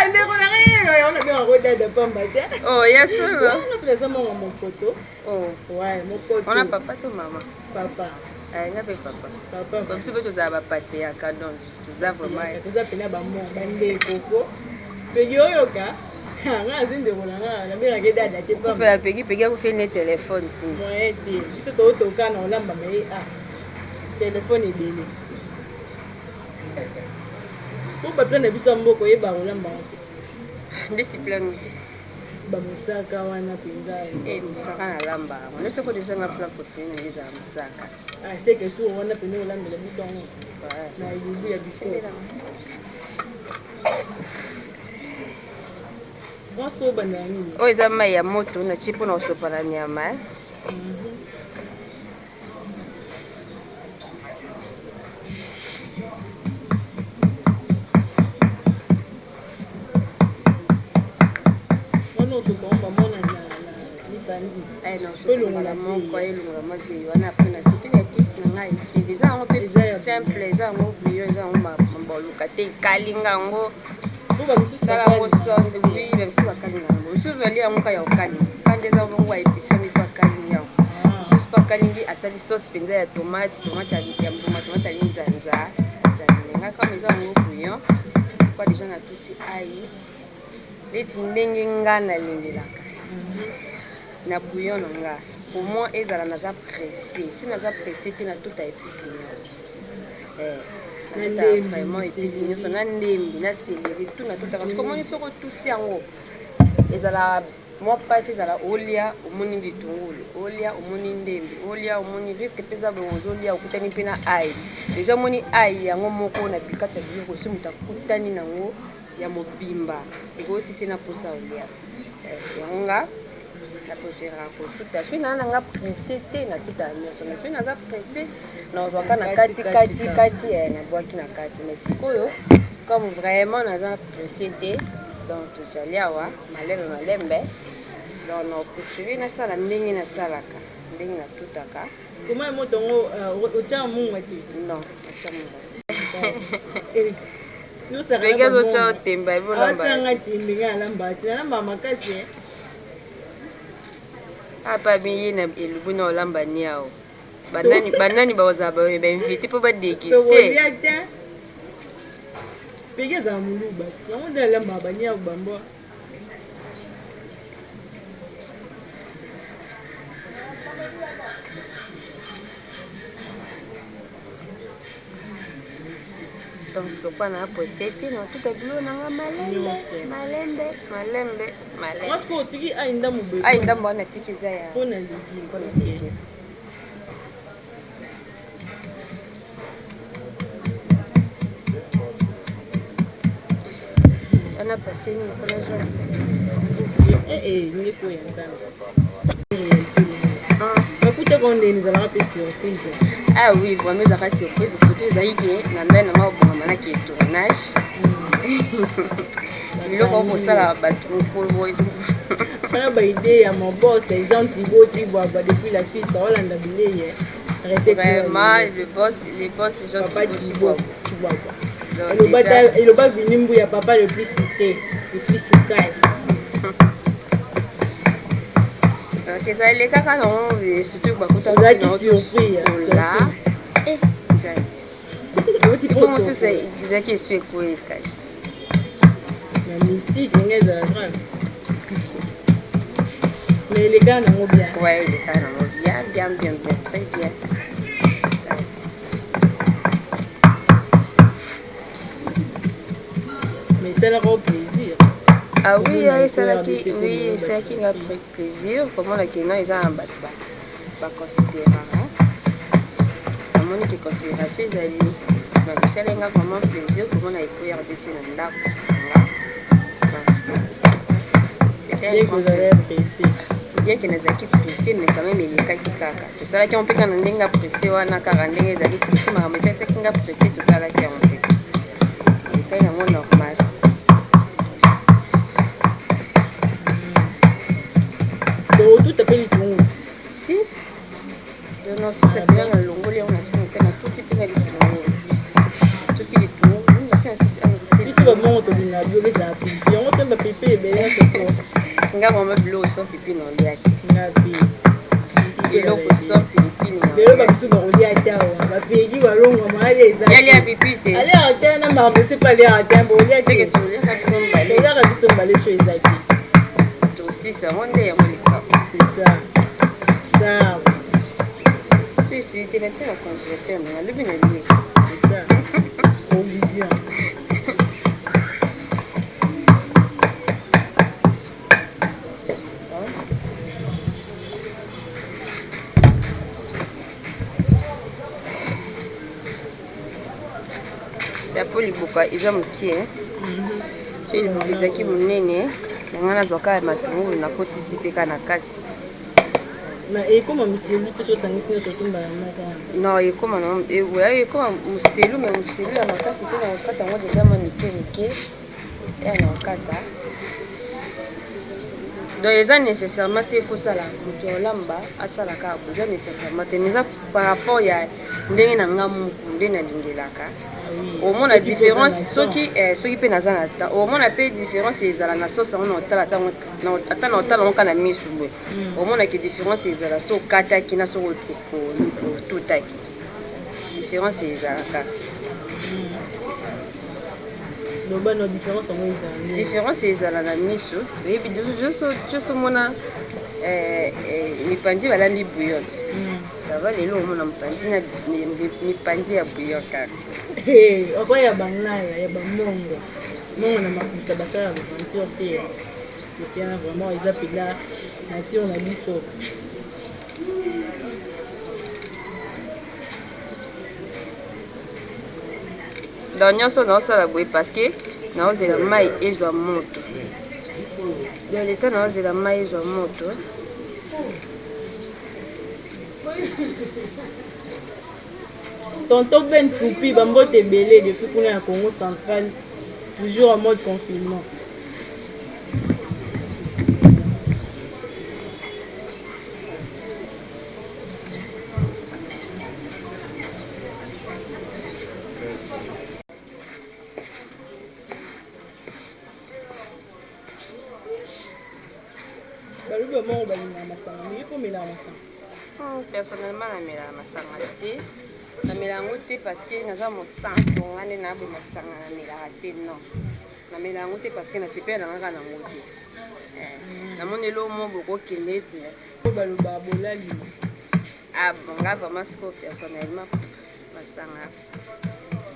Speaker 1: ndeko na ngai, yango nabengaka dada pamba te.
Speaker 2: Oh, ya solo?
Speaker 1: Wana mpe naza mongo mokoto. Ouais, mokoto.
Speaker 2: Wana papa to mama?
Speaker 1: Papa.
Speaker 2: Nga mpe papa.
Speaker 1: Papa.
Speaker 2: Biso mpe tozala bapatriarcat, donc toza vraiment.
Speaker 1: Toza pene bamongo, bandeko po Pegi oyoka nga azi ndeko na nga, nabengaka dada te pamba.
Speaker 2: Kufela Pegi, Pegi akufeli ne telefone kuna.
Speaker 1: Moyen te, biso tootoka na olamba, maye a telefone ebele po baplan na biso ya mboka, oyeba kolamba te.
Speaker 2: Ndeti plan?
Speaker 1: Bamosaka wana mpenza.
Speaker 2: Mosaka nalamba yango nde soko deja nga plat préféré nanga ezala mosaka.
Speaker 1: Seke tour wana pene olambela biso yango na elubu ya biso. Pense obanda nini?
Speaker 2: Oyo eza mai ya moto natie mpona kosopa na nyama.
Speaker 1: Wana osopa ngo bamona na libandi.
Speaker 2: Elongola moko, elongola mwa zeyi wana. Après nasopi na épice na ngai, esili. Eza yango mpe simple, eza yango bouillon, eza yango boluka te, ekalinga yango, sala yango sauce. Oui, bamisusu bakalinga yango, mosusu balia yango kaka ya kokalinga kanda, eza bongo baépisi yango mpo akalingi yango. Mosusu mpo akalingi, asali sauce mpenza ya tomate, tomate ya mbuma, tomate ya linzanza, asali. Nga kama eza yango bouillon kwa déjà natuti ai neti ndenge nga nalingelaka na bouillon na nga. Pour moi ezala naza pressé, soki naza pressé te, natuta épice nyonso, natuta vraiment épice nyonso na ndembi na céleri, tout natutaka. Soki omoni, soki otuti yango, ezala Mwa mpasi ezala olia omoni litungulu, olia omoni ndembe, olia omoni risque mpe eza boye, ozolia okutani mpe na ail. Deja omoni ail yango moko na kati ya biloko, soki moto akutani nango ya mobimba ekosisi na mposa olia. Yango nga na préféraka kotuta soki naa na nga presse te, natutaka nyonso, mais soki naza presse nazwaka na kati kati kati, nabwaki na kati. Mais sikoyo comme vraiment naza presse te, donc tozali awa malembe malembe, donc na préféré nasala ndenge nasalaka, ndenge natutaka.
Speaker 1: Comment moto yango otia mungwa te?
Speaker 2: Non, natia mungwa te. Ndenge azotya otemba
Speaker 1: ebolamba tembe, ngai alamba te, nalamba makasi.
Speaker 2: Apa miye na elubu na olamba niao, banani banani bakozala bainvité mpo badéguste.
Speaker 1: Tokolia te. Peki azala moluba, yango nde alambaka baniao bambwa.
Speaker 2: Donc lokola na presse te, natuta biloko nanga malembe malembe malembe malembe.
Speaker 1: Mwasi otiki ai ndambo boye?
Speaker 2: Ai ndambo wana natiki eza ya
Speaker 1: mpona légume.
Speaker 2: Mpona légume. Wana pase nini mpona zwa?
Speaker 1: Ndeko ya Nzambe, bakutaka ndeni, ezalaka mpe surprise.
Speaker 2: Ah oui, vraiment ezalaka surprise, surtout ezalaki ke na ndai nanga kobongama nake tournage, biloko okosala bato mokolo.
Speaker 1: Wana baidée ya mon boss Jean Thibaut Tibwabwa depuis la Suisse, aolanda bilei
Speaker 2: recette. Vraiment le boss, le boss Jean.
Speaker 1: Papa
Speaker 2: Thibaut.
Speaker 1: Thibaut Tibwabwa. Eloba vini mbuya, papa le plus sucré, le plus sukali.
Speaker 2: Donc ezali kaka nango, surtout bakuta.
Speaker 1: Ozalaki surpris?
Speaker 2: Ola, po mosusu ezalaki esu ekoyi kasi.
Speaker 1: Na mystique ndenge ezala grave, mais elekaka nango bien.
Speaker 2: Ouais, elekaka nango bien bien bien bien, très bien.
Speaker 1: Mais esalaka o plaisir?
Speaker 2: Ah oui, esalaki, oui, esalaki nga plaisir komona ke non, eza na bato baconsidéraka, namoni ke considération ezali. Donc esali nga vraiment plaisir komona Eco RDC na ndako nga.
Speaker 1: Bien que ozalaki pressé.
Speaker 2: Bien ke nazalaki pressé, mais quand même elekaki kaka. Tosalaki yango mpe kaka na ndenge ya pressé wana, kaka ndenge ezali pressé, makambo esalisaki nga pressé, tosalaki yango mpe elekaki yango normal.
Speaker 1: Totuta mpe litungulu?
Speaker 2: Si, non, si sapela na longoli yango, natie na se, natuti mpe na litungulu, natuti litungulu nasi na sisi.
Speaker 1: Biso bamongo tolinga biloko ezala pipi, yango se bapipi ebele nyonso.
Speaker 2: Nga vraiment biloko sans pipi na olia te.
Speaker 1: Nga mpe.
Speaker 2: Biloko sans pilipili.
Speaker 1: Lelo babiso bakolia te awa, bapeki balongwa maali eza.
Speaker 2: Yalia pipi te.
Speaker 1: Aliaka te na makambo mpe aliaka te, bolia
Speaker 2: seke
Speaker 1: te.
Speaker 2: Toliaka biso mibale.
Speaker 1: Toliaka biso mibale, so eza te.
Speaker 2: Tosisa yango nde yango likambo.
Speaker 1: C'est ça, charge.
Speaker 2: So esili te, natie na congélateur nanga, lobi na lie.
Speaker 1: C'est ça, provision.
Speaker 2: C'est bon. Po liboka eza mokie, so liboka ezalaki monene, yango nazwaka ya matungulu, nakotisi mpe kaka na kati.
Speaker 1: Na ekoma miselu te so osangisi nyonso otumbala moko wana?
Speaker 2: Non, ekoma ekoma moselu, mais moselu ya makasi te. Na kokata yango deja mwa mike mike ya na kokata, donc eza nécessairement te fosala moto ya olamba asala kaka bo, eza nécessairement te, mais eza par rapport ya ndenge na nga moko nde nalingelaka. Omona différence soki mpe naza na temps, omona mpe différence ezala na sauce yango na otala ata na otala yango kaka na misu boye, omonaki différence ezala so okataki na soki otutaki, différence ezala kaka.
Speaker 1: Loba no différence yango ezala nde.
Speaker 2: Différence ezala na miso, oyebi nyonso omona mipanzi balambi bouillon te, ça va. Lelo omona mopanzi na mipanzi ya bouillon kaka.
Speaker 1: Oko ya bangala ya bamongo mongo na makusa basala baventure te. Kote wana vraiment eza mpenza nature na biso.
Speaker 2: Donc nyonso naosala boye parce que naozela mai ezwa moto. Donc leta naozela mai ezwa moto.
Speaker 1: Tonton Ben Soupi, bambote ebele depuis kuna ya Congo Central, toujours en mode confinement. Balobi bamoko balingaka masanga, mais yo mpo omelaka masanga?
Speaker 2: Personnellement, namelaka masanga te. Namela yango te parce que naza mosantu. Nga nde naboye masanga, namelaka te. Non, namela yango te parce que nasepela nanga kaka nango te. Namoni eloko moko bokokende eti
Speaker 1: Po balobaka bolali.
Speaker 2: Ah bon, nga vraiment sikoyo personnellement masanga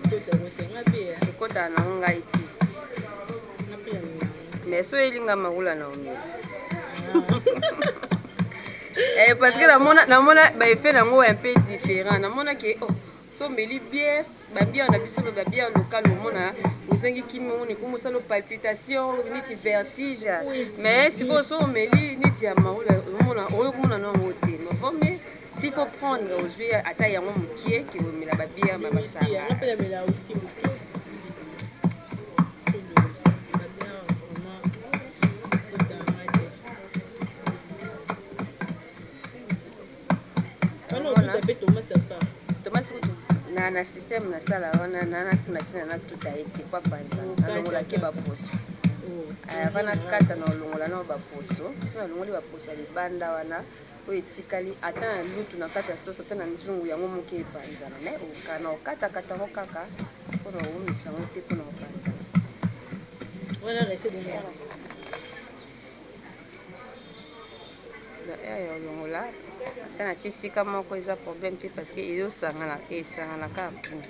Speaker 1: kota nga mpe
Speaker 2: ekotaka nango ngai te.
Speaker 1: Nga mpe namelaka.
Speaker 2: Mais so elinga makula na omela. Eh, parce que namona baeffet nango un peu différent. Namona ke oh, so omeli bière, babière na biso, babière locale, omona ozangi kimi, omoni komosala palpitation neti vertige. Mais sikoyo so omeli neti ya maula, omona oyo komona nango te. Mais vaut mieux s'il faut prendre, ozwi ata yango mokie ke omela babière ma
Speaker 1: whisky.
Speaker 2: Masanga.
Speaker 1: Nga mpe namelaka whisky moke. Babière vraiment ekotanga te. Wana otuta mpe tomate apa?
Speaker 2: Tomate kutu na système nasala wana na ntina natuta ye te kwa panza, nalongolaki baposo ava nakata na olongola nao baposo. So nalongoli baposo ya libanda wana, oyo etikali ata na lutu na kati ya sauce, ata na nzungu, yango moke epanzana. Mais na okatakata yango kaka mpona owumisa yango te, mpona kopanzana.
Speaker 1: Wana recette nini?
Speaker 2: Ya olongola ata natie esika moko eza problème te parce que ezosangana, esangana kaka kuna.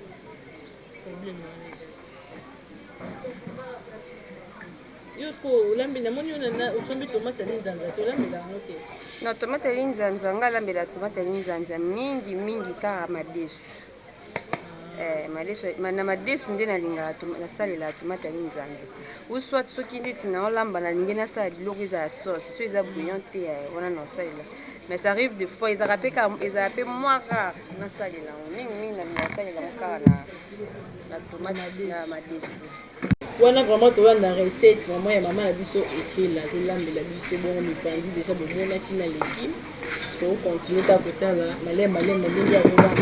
Speaker 1: Problème wana eza yo siko olambi, namoni yo osombi tomate ya linzanza te, olambela yango te?
Speaker 2: Na tomate ya linzanza, nga alambela tomate ya linzanza mingi mingi kaka madesu. Eh, madesu, na madesu nde nalingaka nasalelaka tomate ya linzanza, ou soit soki ndeti naolamba, nalingi nasala biloko ezala sauce, so eza bouillon te, wana naosalela. Mais ça arrive des fois, ezalaka mpe kaka, ezala mpe moins rare nasalela yango. Mingimingi nalinga nasalela yango kaka na tomate na madesu.
Speaker 1: Wana vraiment tolanda recette vraiment ya mama na biso Ekela, azolambela biso bongo mipanzi. Déjà bomonaki na leki, tokontinue kaka kotala maleme maleme ndenge azolamba.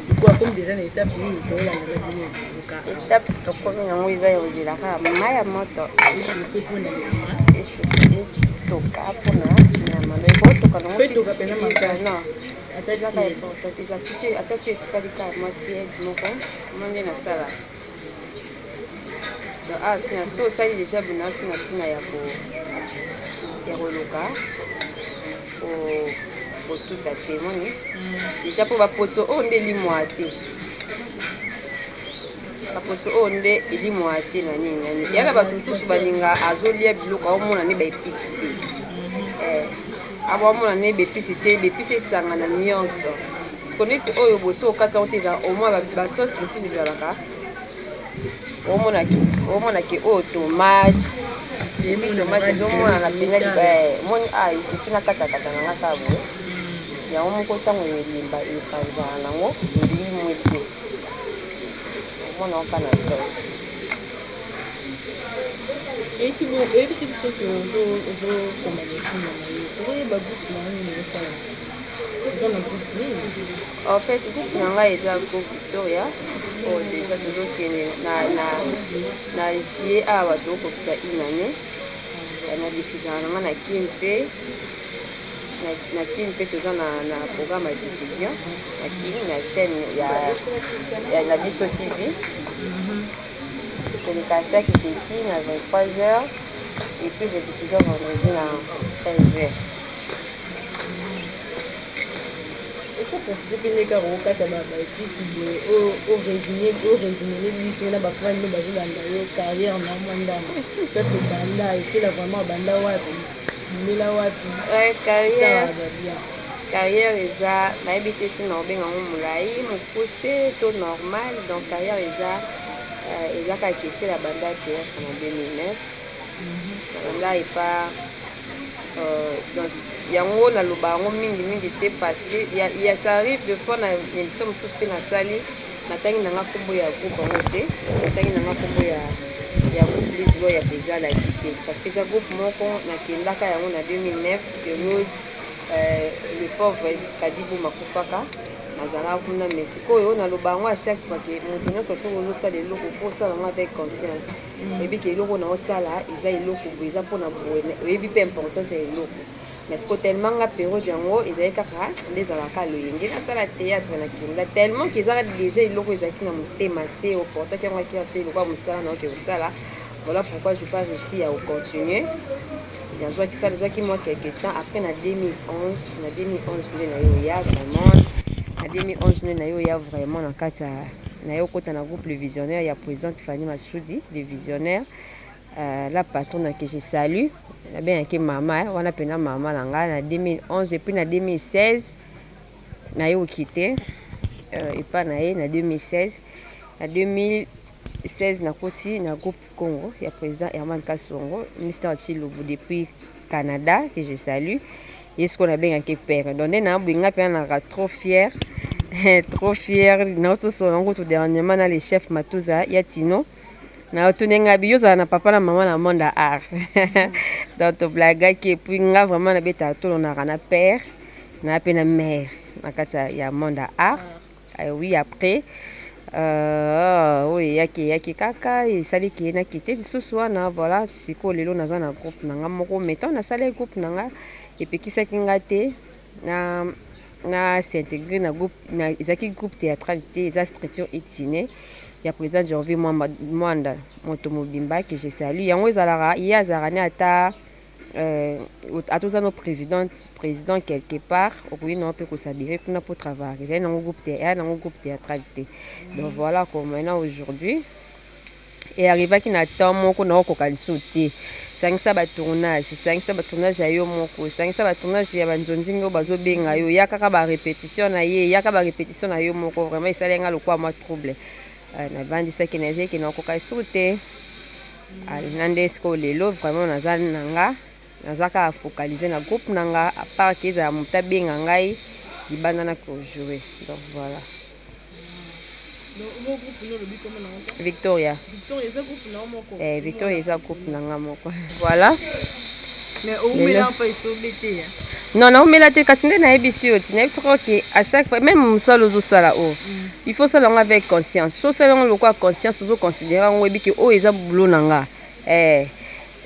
Speaker 1: Sikoyo akomi déjà na étape nini? Tolanda na bino luka.
Speaker 2: Étape tokomi yango eza ya kozela kaka mai ya moto
Speaker 1: echauffe mpona nyama.
Speaker 2: Etoka mpona nyama, mais ekotoka nango.
Speaker 1: Pe etoka mpenza makasi.
Speaker 2: Non.
Speaker 1: Ata
Speaker 2: ezaka
Speaker 1: tiède.
Speaker 2: Important eza tisi, ata so esali kaka mwa tiède moko mo nde nasala. Donc awa so na so osali déjà bina so na ntina ya koluka kotuta te. Moni déjà mpo baposo oyo nde elimwa te, baposo oyo nde elimwa te na nini na nini. Yana bato mosusu balinga azolia biloko, aomona nde baépices te. Eh, abaomona nde baépices te, baépices esangana nyonso. Siko neti oyo boso okati yango te, eza au moins basauce mosusu ezalaka, omonaki oyo tomate, et puis tomate ezomonana mpenza. Moni a esuki na katakata nanga kaka boye, yango moko ntango elimba epanzana nango, elimwe te, omona oka na sauce.
Speaker 1: Oyebisi biso ke ozokoma lokuma na yo, okoyeba groupe na yo nini osala? Oza na groupe nini?
Speaker 2: En fait, groupe na ngai eza groupe Victoria oyo déjà tozokende na juillet awa, tokokisa une année. Na diffusaka nanga na Kin mpe na Kin mpe toza na programme ya diffusion na Kin, na chaîne ya na biso TV. Toleka chaque jeudi na 23 heures et puis rediffusion vendredi na 13 heures.
Speaker 1: Okoprofite mpe nde kaka okata baepice boye, orésumele biso na bafani no bazolanda yo, carrière na mwa ndambo place obanda ekela, vraiment obanda wapi, bimela wapi?
Speaker 2: Carrière.
Speaker 1: Bien.
Speaker 2: Carrière eza, nayebi te soki na kobenga yango molai, mokuse to normal. Donc carrière eza kaka ketela. Banda théâtre na 2009, nabanda epa donc yango naloba yango mingimingi te, parce que ya ça arrive de fois na émission mosusu mpe nasali, natangi nanga nkombo ya groupe yango te, natangi nanga nkombo ya groupe Lisbo ya président Ladi te, parce que eza groupe moko nakendaka yango na 2009, période le pauvre Kadibu makufaka, nazalaka kuna. Mais sikoyo naloba yango à chaque fois ke moto nyonso soki ozosala eloko, fo osala yango avec conscience. Oyebi ke eloko na osala eza eloko boye, eza mpona boye, oyebi mpe importance ya eloko. Mais siko tellement nga période yango ezali kaka nde ezalaka loyenge nasala théâtre, nakenda tellement ke ezaka déjà eloko ezalaki na motema te, oportaki yango akira te lokola mosala na oke kosala. Voilà pourquoi je pas réussi à continuer. Nazwaki sala, ezwaki mwa quelque temps après na 2011. Na 2011 nde na ye oya vraiment, na 2011 nde na ye oya vraiment na kati ya na ye okota na groupe Le Visionnaire ya présidente Fanny Masudi, Le Visionnaire, la patronne que je salue, nabengaki mama wana mpena mama na ngai na 2011. Et puis na 2016 na ye okite epa na ye na 2016. Na 2016 nakoti na groupe Congo ya président Herman Kasongo, Mr Chilubu depuis Canada, que je salue. Ye sikoyo nabengaki père. Donc nde naboyinga mpe nalaka trop fier, trop fier. Naotosola yango to dernièrement na le chef Matuza ya Tino, naotuni nga bi yozala na papa na mama na monde ya art. Donc toblagaki. Et puis nga vraiment nabetaka tolonaka na père na mpe na mère na kati ya monde ya art. Oui, après oyo eyaki kaka esaliki ye nakite lisusu wana. Voilà, sikoyo lelo naza na groupe na nga moko. Mais ntango nasala groupe na nga, epekisaki nga te na s'intégrer na groupe. Ezalaki groupe théâtral te, eza structure itine ya président Jorvi Mwanda, moto mobimba que je salue. Yango ezalaka ye azalaka ne ata ata oza no président quelque part, okoki nango mpe kosabire kuna mpo travailler. Ezali nango groupe, eya nango groupe théâtral te. Donc voilà, comme maintenant aujourd'hui earrivaki na temps moko naokoka lisusu te. Sangisa batournage, sangisa batournage ya yo moko, sangisa batournage ya banzonzingi oyo bazobenga yo, ya kaka barépétition na ye, yaka barépétition na yo moko. Vraiment esali nga lokola mwa trouble. Navandisaki, nazalaki nakoka lisusu te. Na nde sikoyo lelo vraiment naza na nga, naza kaka focalisé na groupe na nga, à part ke ezala moto abenga ngai libanda na kojouer. Donc voilà. Victoria. Victoria eza groupe na nga moko, voilà. Non, naumela te, kasi nde nayebisi yo ti nayebisi kaka ke à chaque fois, même mosala ozosala oyo, il faut osala yango avec conscience. So osala yango lokola conscience, ozoconsidere yango, oyebi ke oyo eza boulot na nga,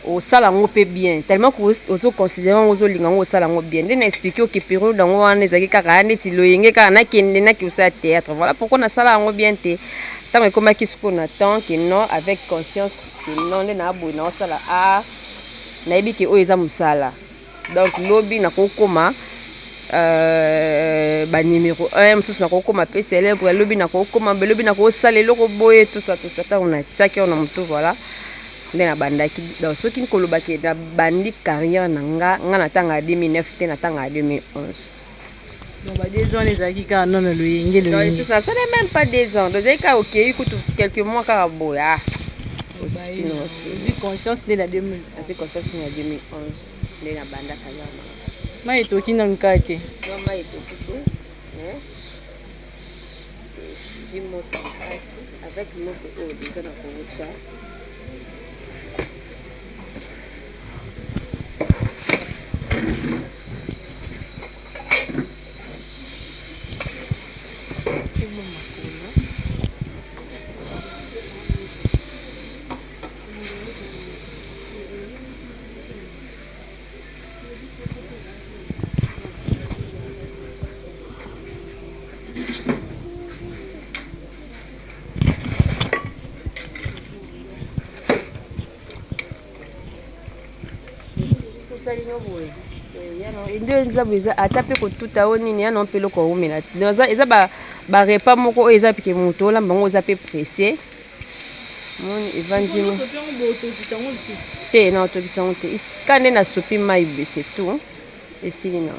Speaker 2: osala yango mpe bien. Tellement ozoconsidere yango, ozolinga yango, osala yango bien. Nde na explique oke période yango wana ezalaki kaka neti loyenge, kaka nakende naki osala théâtre. Voilà pourquoi nasala yango bien te. Ntango ekomaki sikoyo na temps ke non, avec conscience ke non, nde naboye naosala a nayebi ke oyo eza mosala. Donc lobi nakokoma banuméro 1 mosusu, nakokoma mpe célèbre lobi, nakokoma lobi, nakosala eloko boye, tout ça, tout ça. Ntango natiaki yango na motu, voilà nde nabandaki. Donc soki kolobaki nabandi carrière na nga, nga natanga ya 2009 te, natanga ya 2011.
Speaker 1: Donc ba 2 ans ezalaki kaka nono loyenge loyenge.
Speaker 2: Nasala même pas 2 ans, donc ezalaki kaka okei kutu quelques mois kaka boye, ah.
Speaker 1: Ozwi conscience nde na 2000?
Speaker 2: Nazwi conscience nde na 2011, nde nabanda carrière na nga.
Speaker 1: Mai etoki nanu kaka te?
Speaker 2: Non, mai etoki te, mais ezwi moto makasi. Avec moto oyo déjà nakowutya. Tosali no boye. Nde eza eza ata mpe kotuta o nini ya no mpe eloko oumela. Eza barepas moko oyo eza pike moto olamba yango, oza mpe pressé. Moni evandi te, na otokisa yango te. Ka nde nasopi mai boye, c'est tout, esili na.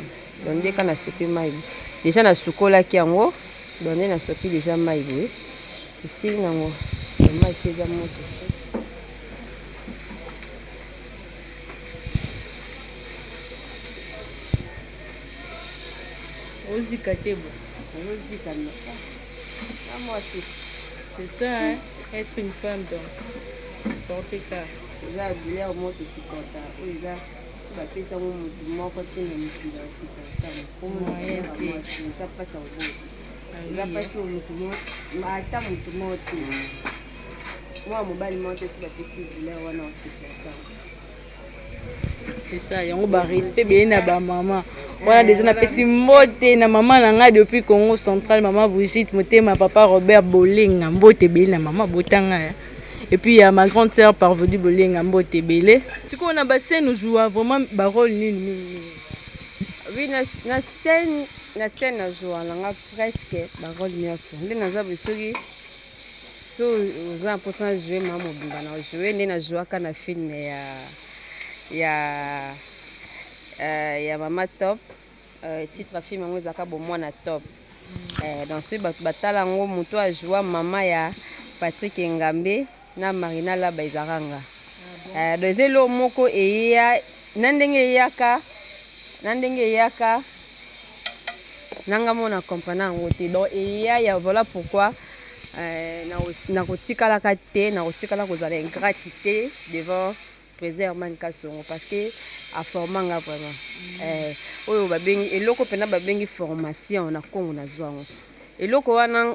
Speaker 2: Donc nde ka nasopi mai boye, déjà nasukolaki yango. Donc nde nasopi déjà mai boye, esili nango. Mai so eza moto.
Speaker 1: Ozika te bo.
Speaker 2: Ozika na mwasi.
Speaker 1: C'est ça, hein? Être une femme, donc porte car.
Speaker 2: Eza douleur moko tosupporta oyo, eza so bapesi yango motu moko te na mokili ya supporta. Eza mpasi ya koboya, eza mpasi oyo motu ata motu moko te, mwana mobali moko te, so bapesi douleur wana, osupporta.
Speaker 1: C'est ça, yango barespect ebele na bamama wana. Déjà napesi mbote na mama na ngai depuis Congo Central, mama Brigitte Motema, papa Robert Bolenga, mbote ebele na mama botanga ya. Et puis ya ma grande sœur Parvenu Bolenga, mbote ebele. Sikoyo na bascène ojoua vraiment barôle nini mingi mingi?
Speaker 2: Oui, na scène nazwa nanga presque barôle nyonso. Nde naza boye, soki so oza na mposa na joue mama mobimba, na joue. Nde nazwaka na film ya mama Top. Titre ya film yango ezalaka Bomwana Top. Donc soki bato batala yango, moto ajoua mama ya Patrick Engambe na Marina Laba ezalaka nga. Donc eza eloko moko eya na ndenge eyaka, na ndenge eyaka nanga mona comprendre yango te. Donc eya ya, voilà pourquoi nakotikalaka te, nakotikala kozala ingrate te devant président Herman Kasongo, parce que aforma nga vraiment. Oyo babengi eloko mpena babengi formation na Kongo, nazwa yango. Eloko wana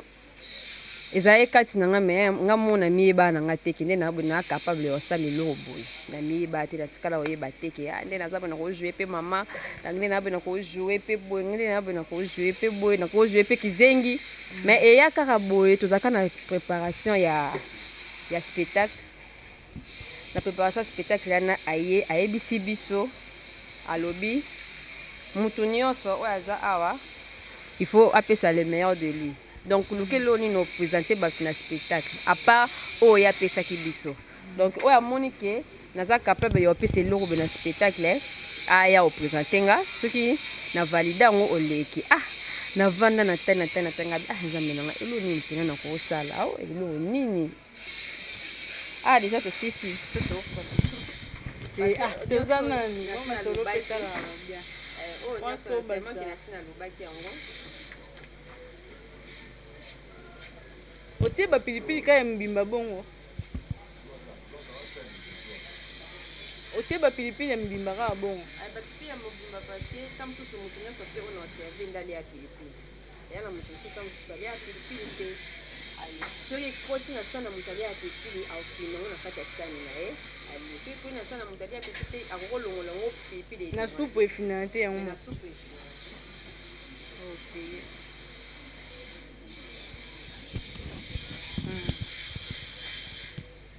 Speaker 2: ezalaki kati na nga, me nga mona miyeba na nga te ke nde na capable ya kosala eloko boye. Na miyeba te, natikala koyeba te ke nde naza boye, nakojoue mpe mama, nde na boye, nakojoue mpe boye, nde na boye, nakojoue mpe boye, nakojoue mpe kizengi. Mais eya kaka boye, tozalaka na préparation ya spectacle. Na préparation ya spectacle wana, aye ayebisi biso, alobi mutu nyonso oyo aza awa, il faut apesa le meilleur de lui. Donc luka eloko nini oprésente bato na spectacle à part oyo ye apesaki biso. Donc oyo amoni ke naza capable ya opesa eloko boye na spectacle, aya oprésente nga. Soki na valide yango, oleki. Ah, navanda na tai na tai na tai, ngabi: "Ah, Nzambe na nga, eloko nini mpena nakosala? Ao eloko nini?" Ah, déjà tosisi.
Speaker 1: Toza nani?
Speaker 2: Oyo nyonso nasi nalobaki yango.
Speaker 1: Otie bapilipili kaka ya mobimba bongo? Otie bapilipili ya mobimba kaka bongo?
Speaker 2: Bapilipili ya mobimba, parce que ta mosusu moto nyonso te oyo na oservi nde alia pilipili. Eya na moto mosusu, ta mosusu alia pilipili te. Soki ekoti na sani na moto alia pilipili, akokende yango na kati ya sani na ye alie. Soki ekoti na sani na moto alia pilipili te, akokolongola yango pilipili.
Speaker 1: Na supu efinana te yango?
Speaker 2: Na supu efinana.
Speaker 1: Ok.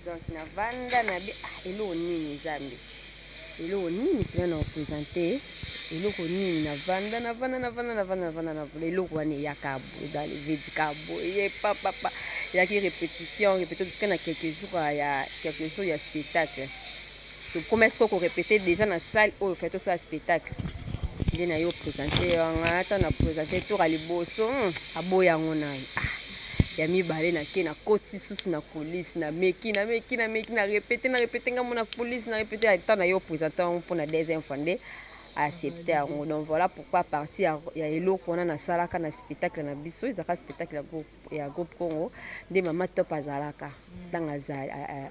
Speaker 2: Donc navanda na bi: "Ah, eloko nini, Nzambe, eloko nini mpena na oprésente, eloko nini?" Navanda, navanda, navanda, navanda, navanda, navanda. Eloko wana eyaka boye, vedika boye, papapa. Eyaki répétition, répétition jusqu'à na quelques jours ya spectacle. Tokoma sikoyo korépéter déjà na salle oyo fait tosala spectacle. Nde na ye oprésente wanga. Ata na présente tour ya liboso, aboya yango na ye. Ah, ya mibale, nake, nakoti susu na coulisse, nameki, nameki, nameki, na répété, na répété ngambo na coulisse, na répété. Ata na ye oprésente yango mpona deuxième fois, nde accepte yango. Donc voilà pourquoi partie ya eloko wana nasalaka na spectacle na biso, ezalaka spectacle ya groupe Congo, nde mama Top azalaka. Ntango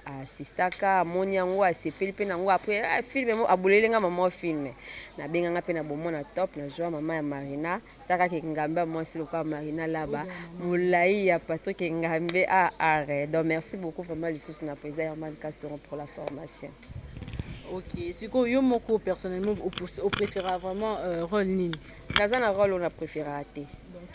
Speaker 2: aasistaka, amoni yango, asepeli mpe nango. Après film, aboleli nga mama film, nabenganga mpe na Bomona Top, nazwa mama ya Marina. Takaki Ngambe ya mwasi lokola Marina Laba, molai ya Patrick Ngambe aare. Donc merci beaucoup vraiment lisusu na président Herman Kasongo pour la formation.
Speaker 1: Ok, sikoyo yo moko personnellement, opréféra vraiment rôle nini?
Speaker 2: Naza na rôle oyo na préféraka te.
Speaker 1: Donc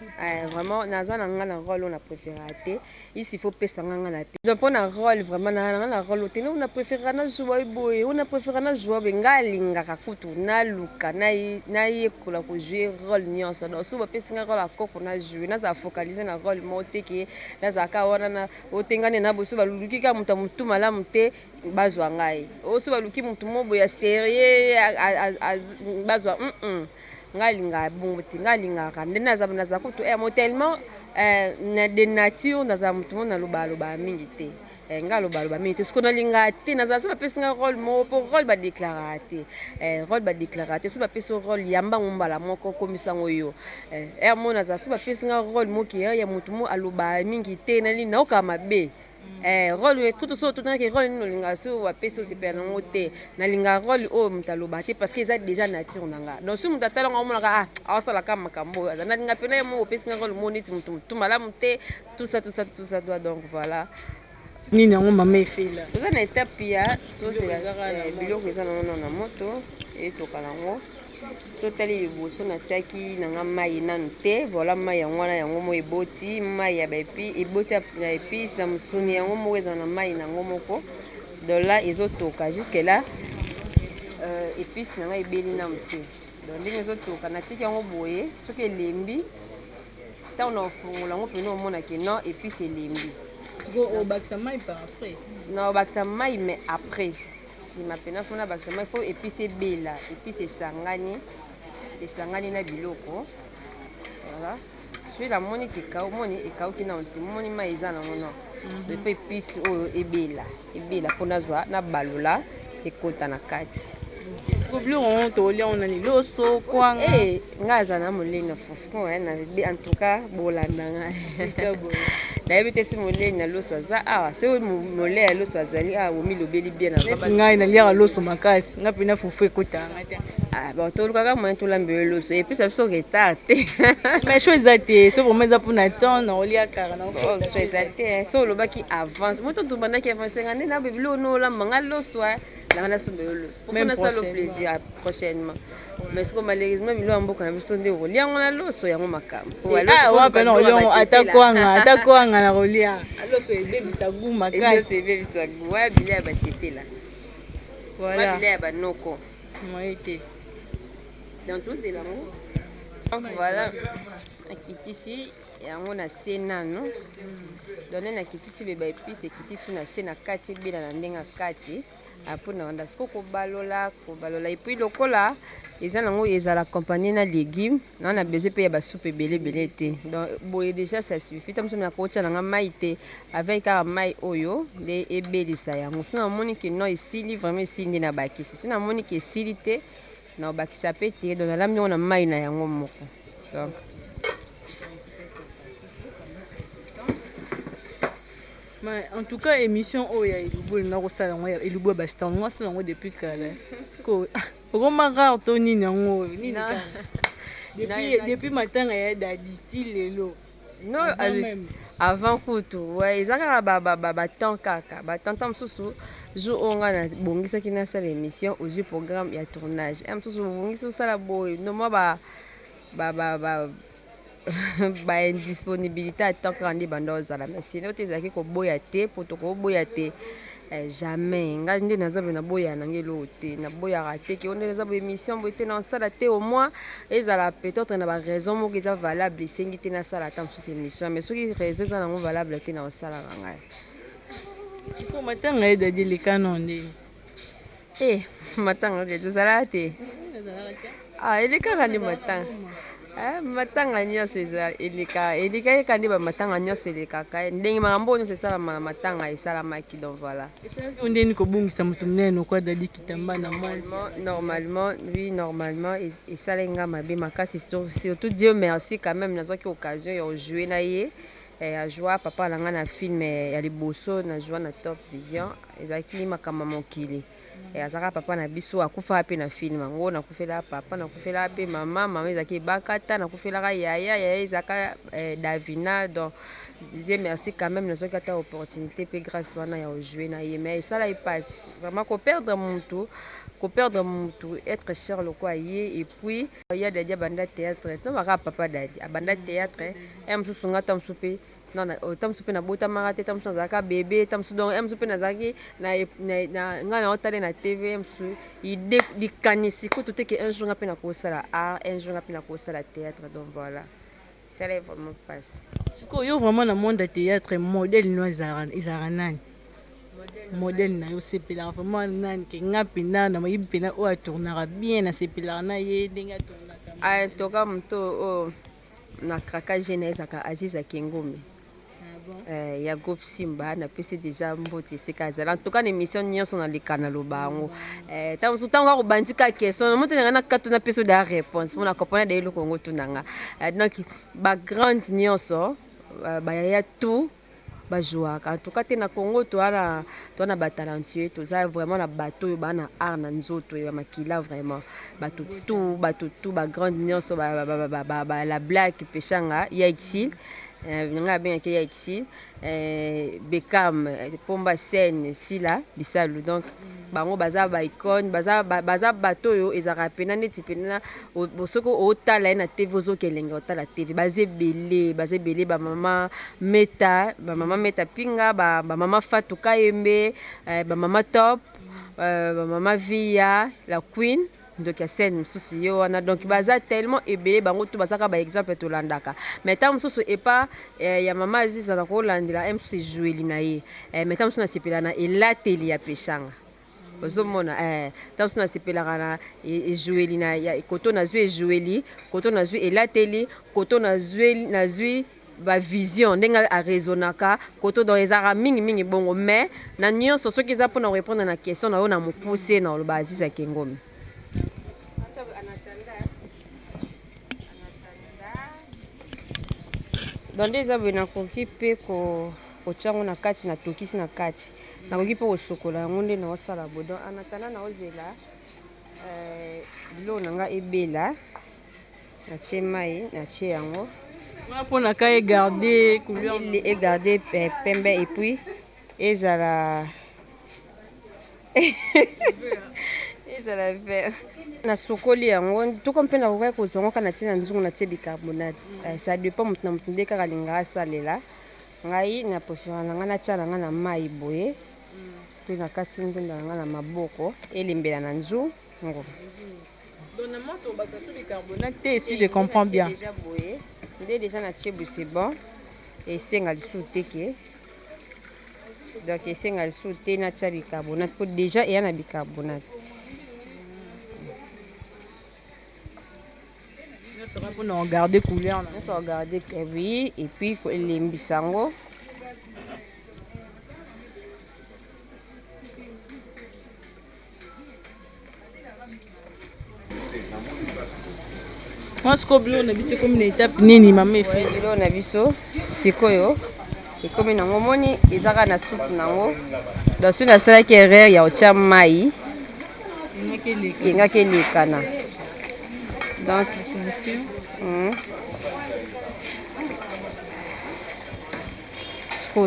Speaker 2: Vraiment naza na nga na rôle oyo na préférera te. Isi faut pesa nga, nga na te. Donc mpo na rôle, vraiment na nga na rôle te oyo na préférera na joua boye, oyo na préférera na joua boye. Nga alingaka kutu naluka nayekola kojouer rôle nyonso. Donc soki bapesi nga rôle ya koko, na joue, nazala focalise na rôle moko te ke nazalaka wana otengani na boso. Baluki kaka moto ya motu malamu te, bazwa ngai. Oyo so baluki motu mo boye ya sérieux, bazwa. Ngai alingaka bongo te. Ngai alingaka nde nazala kutu mo tellement de nature, nazala motu mo nalobaloba mingi te. Ngai alobaloba mingi te. Soki nalingaka te, nazala so bapesi nga rôle moko, mpo rôle badéclaraka te, rôle badéclaraka te. So bapesi rôle, yambango mbala moko, komisango yo ere mo. Nazala so bapesi nga rôle moki ya motu mo alobaka mingi te, nani naokaka mabe. Rôle kutu so otunaki rôle nini olingaka, so bapesi, osepela nango te. Nalingaka rôle oyo moto aloba te, parce que eza déjà nature na nga. Donc so moto atalango, amonaka ah, aosalaka makambo oyo aza. Nalinga mpena ye moko opesi nga rôle mo neti moto motu malamu te, tout ça, tout ça, tout ça. Donc voilà.
Speaker 1: Nini yango, mama Efela?
Speaker 2: Toza na étape ya tozela biloko eza nango na moto, etoka nango. So otali liboso, natiaki nanga mai nanu te. Voilà, mai yango wana, yango moko eboti mai ya baépices, eboti ya épice na mosuni, yango moko ezala na mai nango moko. Donc là ezotoka jusque là, épice na ngai ebeli nanu te. Donc ndenge ezotoka, natiki yango boye. Soki elembi, ntango na ofungola yango mpena, omonake non, épice elembi.
Speaker 1: Obakisa mai par après?
Speaker 2: Na obakisa mai, mais après, nsima mpena fona bakisa mai. Faut épice ebela, épice esangani, esangani na biloko. Voilà, soki namoni ke omoni ekauki nano te, momoni mai eza nango non. Donc faut épice oyo ebela, ebela mpo nazwa nabalola, ekota na kati.
Speaker 1: Siko biloko yango tokolia ngo nani? Loso, kwanga?
Speaker 2: Ngai aza na molei na fufu. En tout cas bolanda ngai, nayebi te si molei na loso aza awa. Soki molei ya loso azali awa, bomilobeli bien.
Speaker 1: Neti ngai naliaka loso makasi, ngai mpena fufu ekotanga te.
Speaker 2: Bon, tolukaka moyen tolambela loso, epesa biso retard te.
Speaker 1: Mais choix eza te. So vraiment eza mpona temps na kolia kaka.
Speaker 2: So eza te, so olobaki avance, moto tobandaki avance nga nde na biloko no olamba nga loso nanga, nasomba yo loso po nasala plaisir prochainement. Mais siko malheureusement biloko ya mboka na biso nde okolia yango na loso, yango makambo.
Speaker 1: Wana kolia ata kwanga, ata kwanga na kolia loso, ebebisa gu makasi.
Speaker 2: Ebebisa gu wana, bilia ya batetela,
Speaker 1: voilà,
Speaker 2: bilia ya banoko.
Speaker 1: Moye te.
Speaker 2: Donc tozela yango. Donc voilà, nakitisi yango na se nano. Donc nde nakitisi be baépices, ekitisi na se na kati, ebela na ndenge ya kati. Apres na banda siko kobalola, kobalola. Et puis lokola eza nango, ezala accompagné na légume, naa na besoin mpe ya basupe ebele ebele te. Donc boye déjà ça suffit. Ta mosusu nakotya nanga mai te, avec kaka mai oyo nde ebelisa yango. So namoni ke non, esili vraiment, esili, nde nabakisi. So namoni ke esili te, na obakisa mpe te. Donc nalambi yango na mai na yango moko. Donc
Speaker 1: Mais en tout cas, émission oyo ya elubu, olinga kosala yango, elubu ya bastar, olinga kosala yango depuis kala. Okoma rare to nini yango oyo nini? Depuis matanga ya Dadi ti lelo.
Speaker 2: Non, avant kutu, ouais, eza kaka batemps, kaka batemps. Mosusu jour oyo ngai nabongisaki nasala émission, ozwi programme ya tournage ya mosusu, obongisi osala boye nomoi baindisponibilité ya temps kaka nde banda ozala. Mais sinon te, ezalaki koboya te, po tokoboya te jamais. Ngai nde naza boye, naboya nange eloko te, naboyaka te ke nde naza boye, émission boye te, nasala te. Au moins ezala peut-être na baraison moko eza valable, esengi te nasala ata mosusu émission. Mais soki raison eza nango valable te, na osalaka ngai.
Speaker 1: Sikoyo matanga ye Dadi eleka no ndeni?
Speaker 2: Matanga te, tozalaka te. Ah, elekaka nde matanga. Matanga nyonso eleka, eleka eka nde bamatanga nyonso elekaka ndenge makambo oyo nyonso esalama na matanga esalamaki. Donc voilà.
Speaker 1: Esalaki ndeni kobungisa moto monene lokwa Dadi Kitamba na monde?
Speaker 2: Normalement oui, normalement esalaki nga mabe makasi. Surtout Dieu merci quand même, nazwaki occasion ya kojouer na ye. Ajoua papa na nga na film ya liboso na joua na Top Vision, ezalaki Makambo ya Mokili. Azalaka papa na biso, akufaka mpe na film yango. Nakufelaka papa, nakufelaka mpe mama, mama ezalaki Ebakata, nakufelaka yaya, yaya ezalaka Davina. Donc Dieu merci quand même, nazwaki ata opportunité mpe grâce wana ya kojouer na ye, mais esala ye mpasi vraiment koperdre mutu, koperdre mutu être cher lokola ye. Et puis ya Dadi abanda théâtre, tobaka papa Dadi abanda théâtre e mosusu, nga ta mosusu mpe ta mosusu mpe nabotamaka te, ta mosusu nazalaka bebe, ta mosusu donc e mosusu mpe nazalaki ngai naotale na TV, mosusu idée likanisi kutu te ke un jour nga mpe nakosala art, un jour nga mpe nakosala théâtre. Donc voilà, esala vraiment mpasi.
Speaker 1: Sikoyo yo vraiment na monde ya théâtre, modèle no ezalaka nani? Modèle na yo osepelaka vraiment nani, ke nga mpena na moyebi mpena oyo atournaka bien, nasepelaka na ye ndenge atournaka?
Speaker 2: En tout cas, moto oyo na craquage na ezalaka Aziza Kengome. Ah, ya groupe Simba. Napesi déjà mbote esika azala. En tout cas, na émission nyonso naleka naloba yango. Ntango mosusu, ntango kaka obandi ka question, moto nanga na kato napesi oda réponse mpona comprendre da eloko yango tunanga. Donc bagrande nyonso, bayaya tout bajouaka en tout cas te na Congo. Toza na batalentueux, toza vraiment na bato oyo baa na art na nzoto ya makila. Vraiment bato tout, bato tout, bagrande nyonso, la Black Peshanga ya Exil, ngai abengaki ya Exil, Bekam, Pomba Scène, Sila Bisalu. Donc bango baza baicône, baza bato oyo ezalaka pena neti pena soki otala ye na TV, ozokelenge otala TV. Baza ebele, baza ebele, bamama Meta, bamama Meta Pinga, bamama Fatu Kayembe, bamama Top, bamama Via la Queen, ndoki ya scène mosusu ye wana. Donc baza tellement ebele, bango to bazaka baexemple tolandaka. Mais ntango mosusu epa ya mama Aziza na kolandela ye mosusu ejoueli na ye, mais ntango mosusu nasepela na elateli ya Peshanga. Ozomona, ntango mosusu nasepelaka na ejoueli na koto, nazwi ejoueli koto, nazwi elateli koto, nazwi bavision ndenge araisonnaka koto. Donc ezalaka mingimingi bongo, mais na nyonso, soki eza mpona korépondre na question na yo na mokuse, na oloba Aziza Kengome. Donc nde eza boye, nakoki mpe kotia yango na kati, natokisi na kati, nakoki mpe kosokola yango nde naosala boye. Donc en attendant naozela biloko na nga ebela, natie mai, natie yango.
Speaker 1: Wana mpona ka egarde couleur.
Speaker 2: Egarde pembe et puis ezala vert. Nasokoli yango toko mpe nakokaki kozwa yango kaka natie na nzungu, natie bicarbonate. Ça dépend moto na moto nde kaka alingaka asalela. Ngai na préféra na ngai natia na ngai na mai boye mpe na kati ndunda na ngai na maboko, elembela na nzungu.
Speaker 1: Donc na moto obakisa so bicarbonate te, si je comprends bien?
Speaker 2: Déjà boye nde déjà natie boye, c'est bon, esenga lisusu te ke, donc esenga lisusu te natia bicarbonate mpo déjà eya na bicarbonate.
Speaker 1: Nyonso mpona ogarde couleur na
Speaker 2: Nyonso ogarde, oui, et puis elembisa yango.
Speaker 1: Mwa sikoyo biloko na biso ekomi na étape nini, mama Efe?
Speaker 2: Biloko na biso sikoyo ekomi nango, omoni, eza kaka na supu nango. Donc soki nasalaki erreur ya kotia mai, engaki elekana. Donc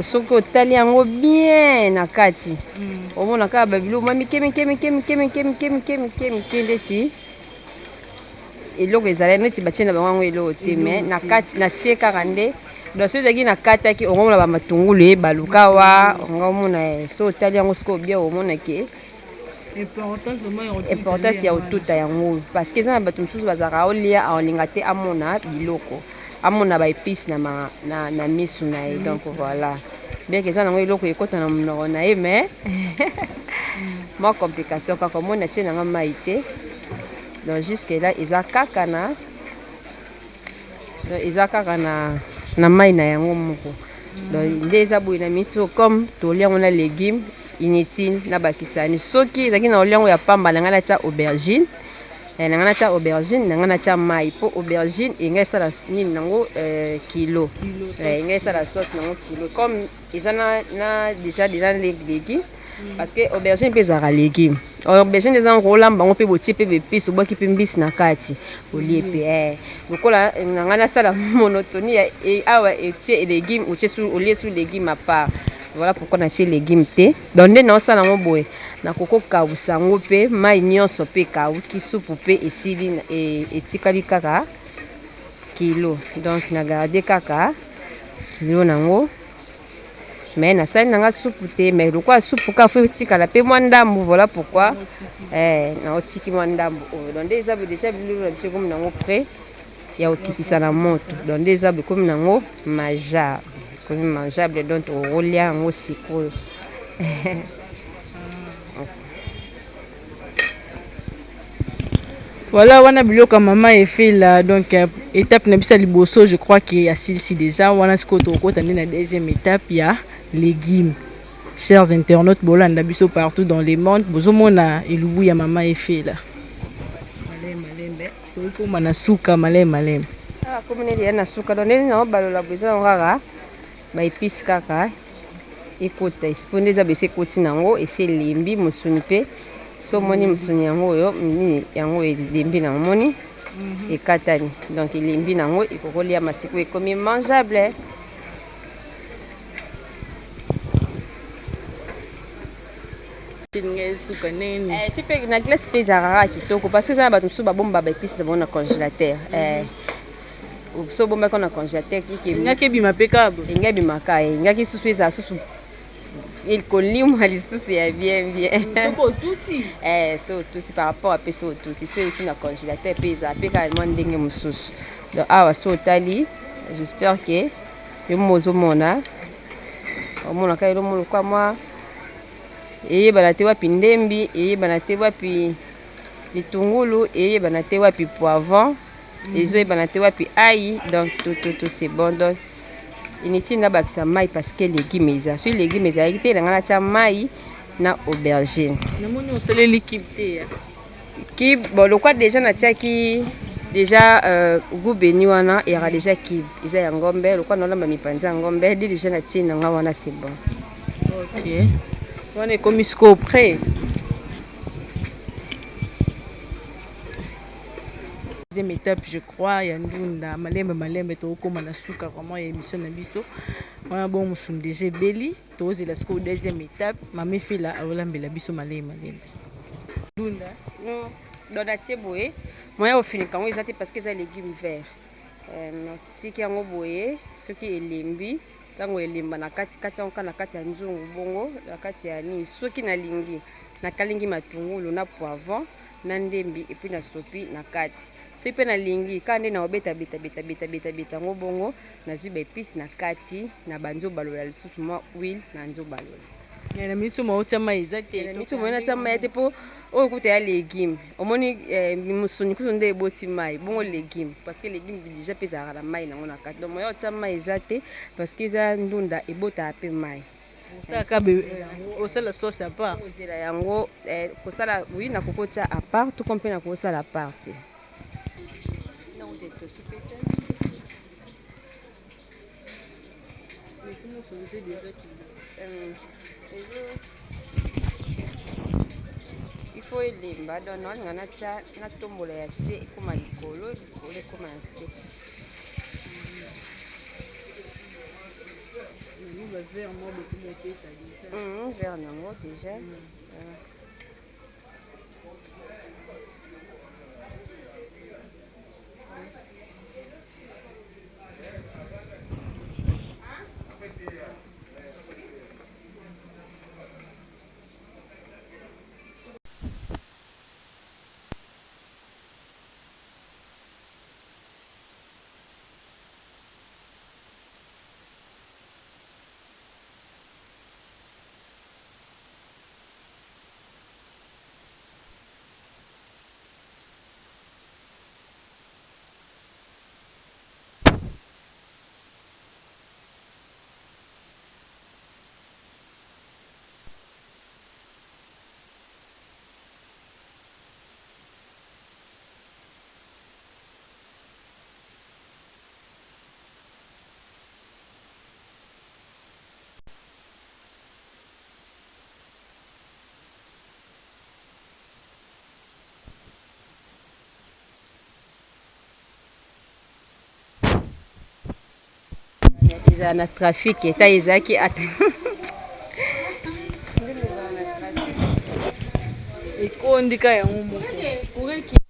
Speaker 2: soki otali yango bien na kati, omona kaka babiloko mwa mike mike mike mike mike mike mike mike mike, ndeti eloko ezali neti batie na bango yango eloko te, mais na kati na se kaka nde. Donc soki ezalaki na kataki, okomona bamatungulu ebaluka wa onga omona. So otali yango sikoyo bien, omona ke importance ya kotuta yango, parce que eza na bato mosusu bazalaka olia, aolinga te amona biloko, amona baépice na misu na ye. Donc voilà, bien que eza nango eloko ekɔta na monoko na ye, mais mwa complication kaka. Omoni, atie nanga mai te. Donc jusque là eza kaka na, donc eza kaka na mai na yango moko. Donc nde eza boye na miniti oyo, comme tolia yango na légume, inutile nabakisani. Soki ezalaki na olia yango ya pamba, na ngai natia aubergine, na ngai natia aubergine, na ngai natia mai, mpo aubergine engai esala nini nango kilo, engai esala sauce nango kilo. Comme eza na déjà légume, parce que aubergine mpe ezalaka légume. Aubergine eza kolamba yango mpe botie mpe baépices, obwaki mpe mbisi na kati, olie mpe. Lokola na ngai nasala monotonie ya awa, etie légume, otie olie su légume à part. Voilà pourquoi natie légume te. Donc nde naosala yango boye, nakokokawusa yango mpe mai nyonso mpe ekawuki, supu mpe esili, etikali kaka kilo. Donc na garde kaka kilo nango, mais nasali nanga supu te. Mais lokola supu kaka faut etikala mpe mwa ndambu, voilà pourquoi naotiki mwa ndambu oyo. Donc nde eza boye, déjà biloko na biso ekomi nango prêt ya kokitisa na moto. Donc nde eza boye, ekomi nango mangeable, ekomi mangeable. Donc tokolia yango sikoyo.
Speaker 1: Voilà, wana biloko ya mama Efela. Donc étape na biso ya liboso, je crois que asilisi déjà wana. Sikoyo tokokota nde na deuxième étape ya légume. Chers internautes, bolanda biso partout dans le monde, bozomona elubu ya mama Efela. Malembe malembe, tokokóma na suka, malembe malembe.
Speaker 2: Komi neti ya na suka. Donc ndenge nango balola boye, eza nango kaka baépices kaka ekota po nde eza besi ekoti nango, esi elembi mosuni mpe. So omoni mosuni yango oyo nini yango elembi nango, omoni ekatani. Donc elembi nango, ekokoliama sikoyo, ekomi mangeable.
Speaker 1: Esuka nini?
Speaker 2: Si mpe na glace mpe ezalaka kaka kitoko, parce que eza na bato mosusu babomba baépices na bango na congélateur. So obombaki na congélateur.
Speaker 1: Engaki ebima mpe kaka.
Speaker 2: Engi ebimaka, engaki susu ezala susu kolimwa lisusu ya bien bien.
Speaker 1: Soki otuti.
Speaker 2: So otuti par rapport ape, so otuti, so euti na congélateur mpe ezala mpe kaka mwa ndenge mosusu. Donc awa so otali, j'espère que yo mo ozomona, omonaka elo lokwa mwa eyebana te wapi ndembi, eyebana te wapi litungulu, eyebana te wapi poivron, ezoyebana te wapi ail. Donc tout tout tout, c'est bon. Donc inutile nabakisa mai parce que légume eza. Soki légume ezalaki te, nanga natya mai na aubergine.
Speaker 1: Namoni osaleli cube te ya.
Speaker 2: Cube, bon, lokwa déjà natiaki déjà goût beni wana, eyaka déjà cube, eza ya ngombe. Lokwa naolamba mipanzi ya ngombe de, déjà natie nanga wana, c'est bon.
Speaker 1: Ok, wana ekomi sikoyo prêt. Deuxième étape, je crois, ya ndunda. Malembe malembe, tokokóma na suka vraiment ya émission na biso wana. Bon, mosuni déjà ebeli, tozela sikoyo deuxième étape. Mama Efela aolambela biso malembe malembe ndunda.
Speaker 2: Donc natie boye, moyen ofinika yango eza te parce que eza légume vert. Natiki yango boye, soki elembi, ntango elemba na kati kati yango kaka na kati ya nzungu bongo, na kati ya nini. Soki nalingi, nakalingi matungulu na poivron na ndembi et puis nasopi na kati. Soki mpe nalingi kaka nde na obeta beta beta beta beta beta yango bongo, nazwi baépices na kati, na bandi obalola lisusu mwa huile na nzobalola.
Speaker 1: Na miniti oyo maotia mai eza te.
Speaker 2: Na miniti oyo natia mai te, mpo oyo kuta ya légume, omoni mosuni kutu nde eboti mai bongo légume, parce que légume déjà mpe ezalaka na mai nango na kati. Donc moya otia mai eza te parce que eza ndunda, ebotaka mpe mai.
Speaker 1: Osalaka, osala sauce à part.
Speaker 2: Kozela yango, kosala, oui, nakoki kotia à part to mpe nakosala à part te. Il faut elemba. Donc naolinga natia, natombola ya se ekóma likolo, likolo ekóma na se. Vert nango déjà. Ezala na trafic eta ezalaki ata
Speaker 1: Ekondika yango moko.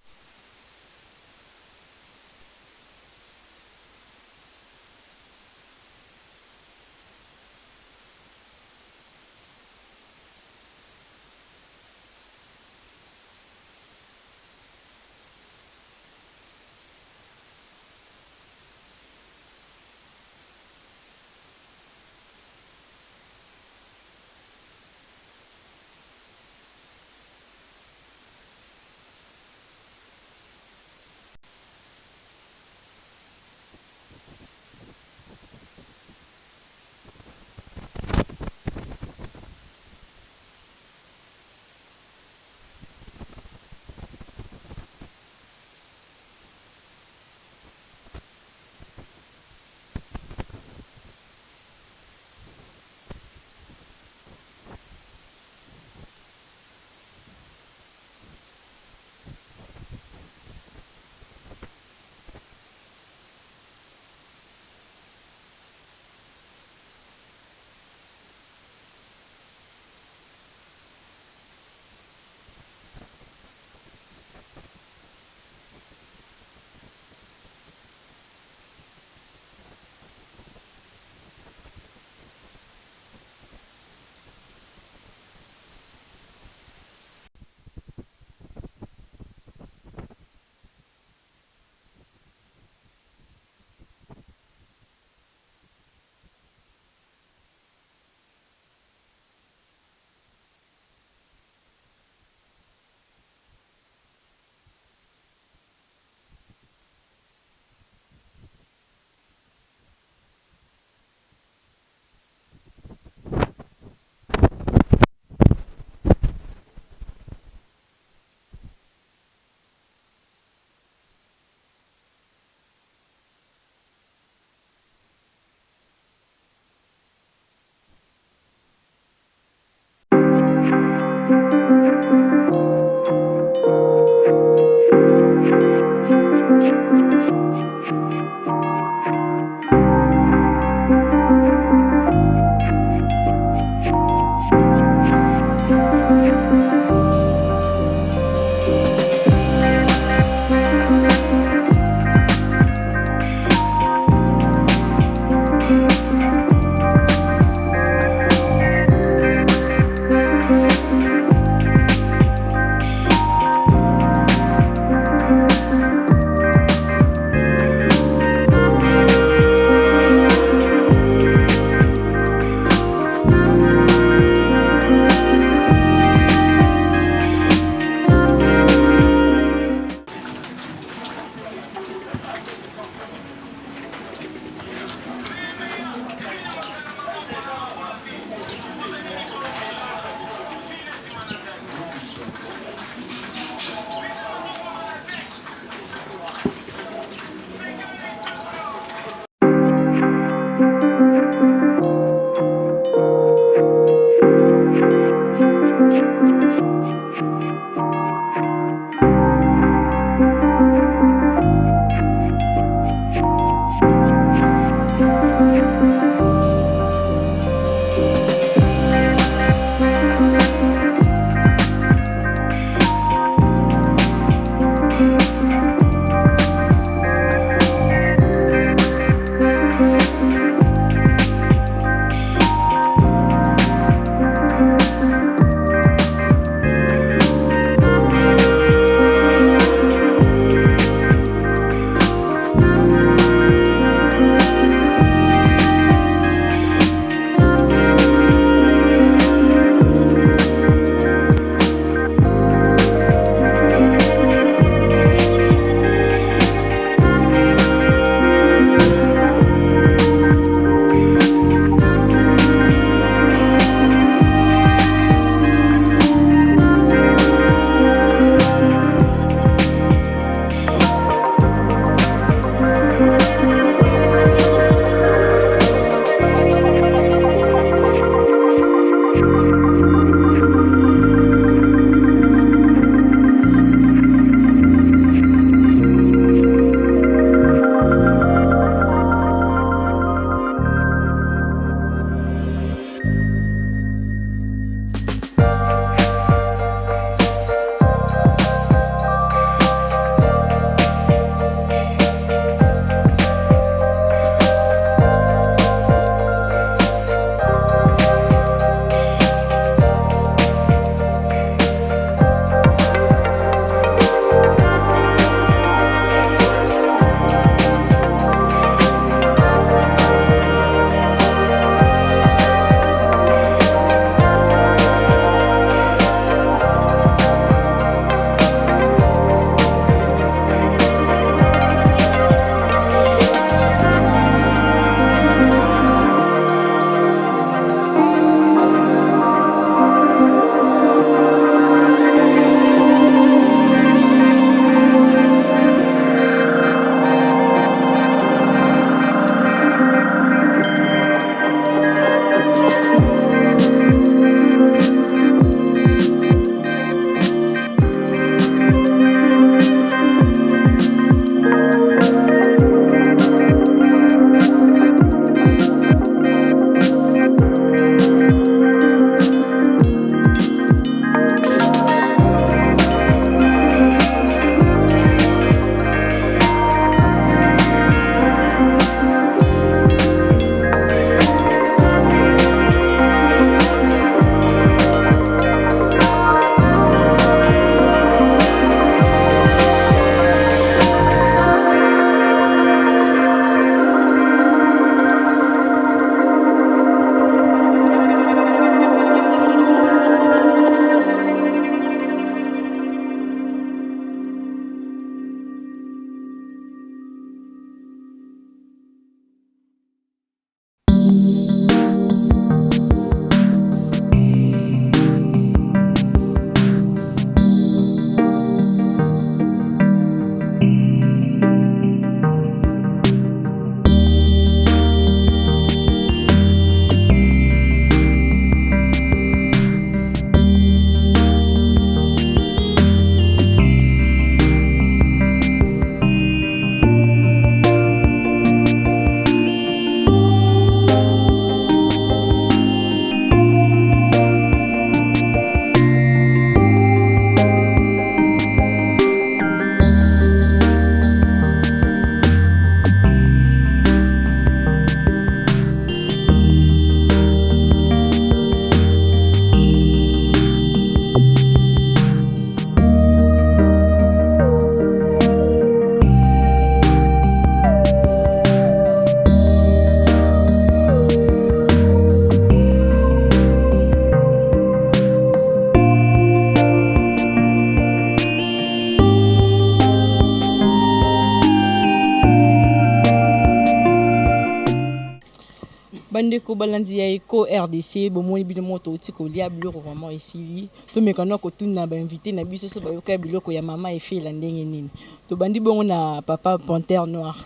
Speaker 1: Bandeko balandi ya Echo RDC, bomoni bino moko touti kolia biloko, vraiment esili. Tomeka na kotuna ba invité na biso so bayoka biloko ya mama Efela ndenge nini. Tobandi bongo na papa Panthère Noire.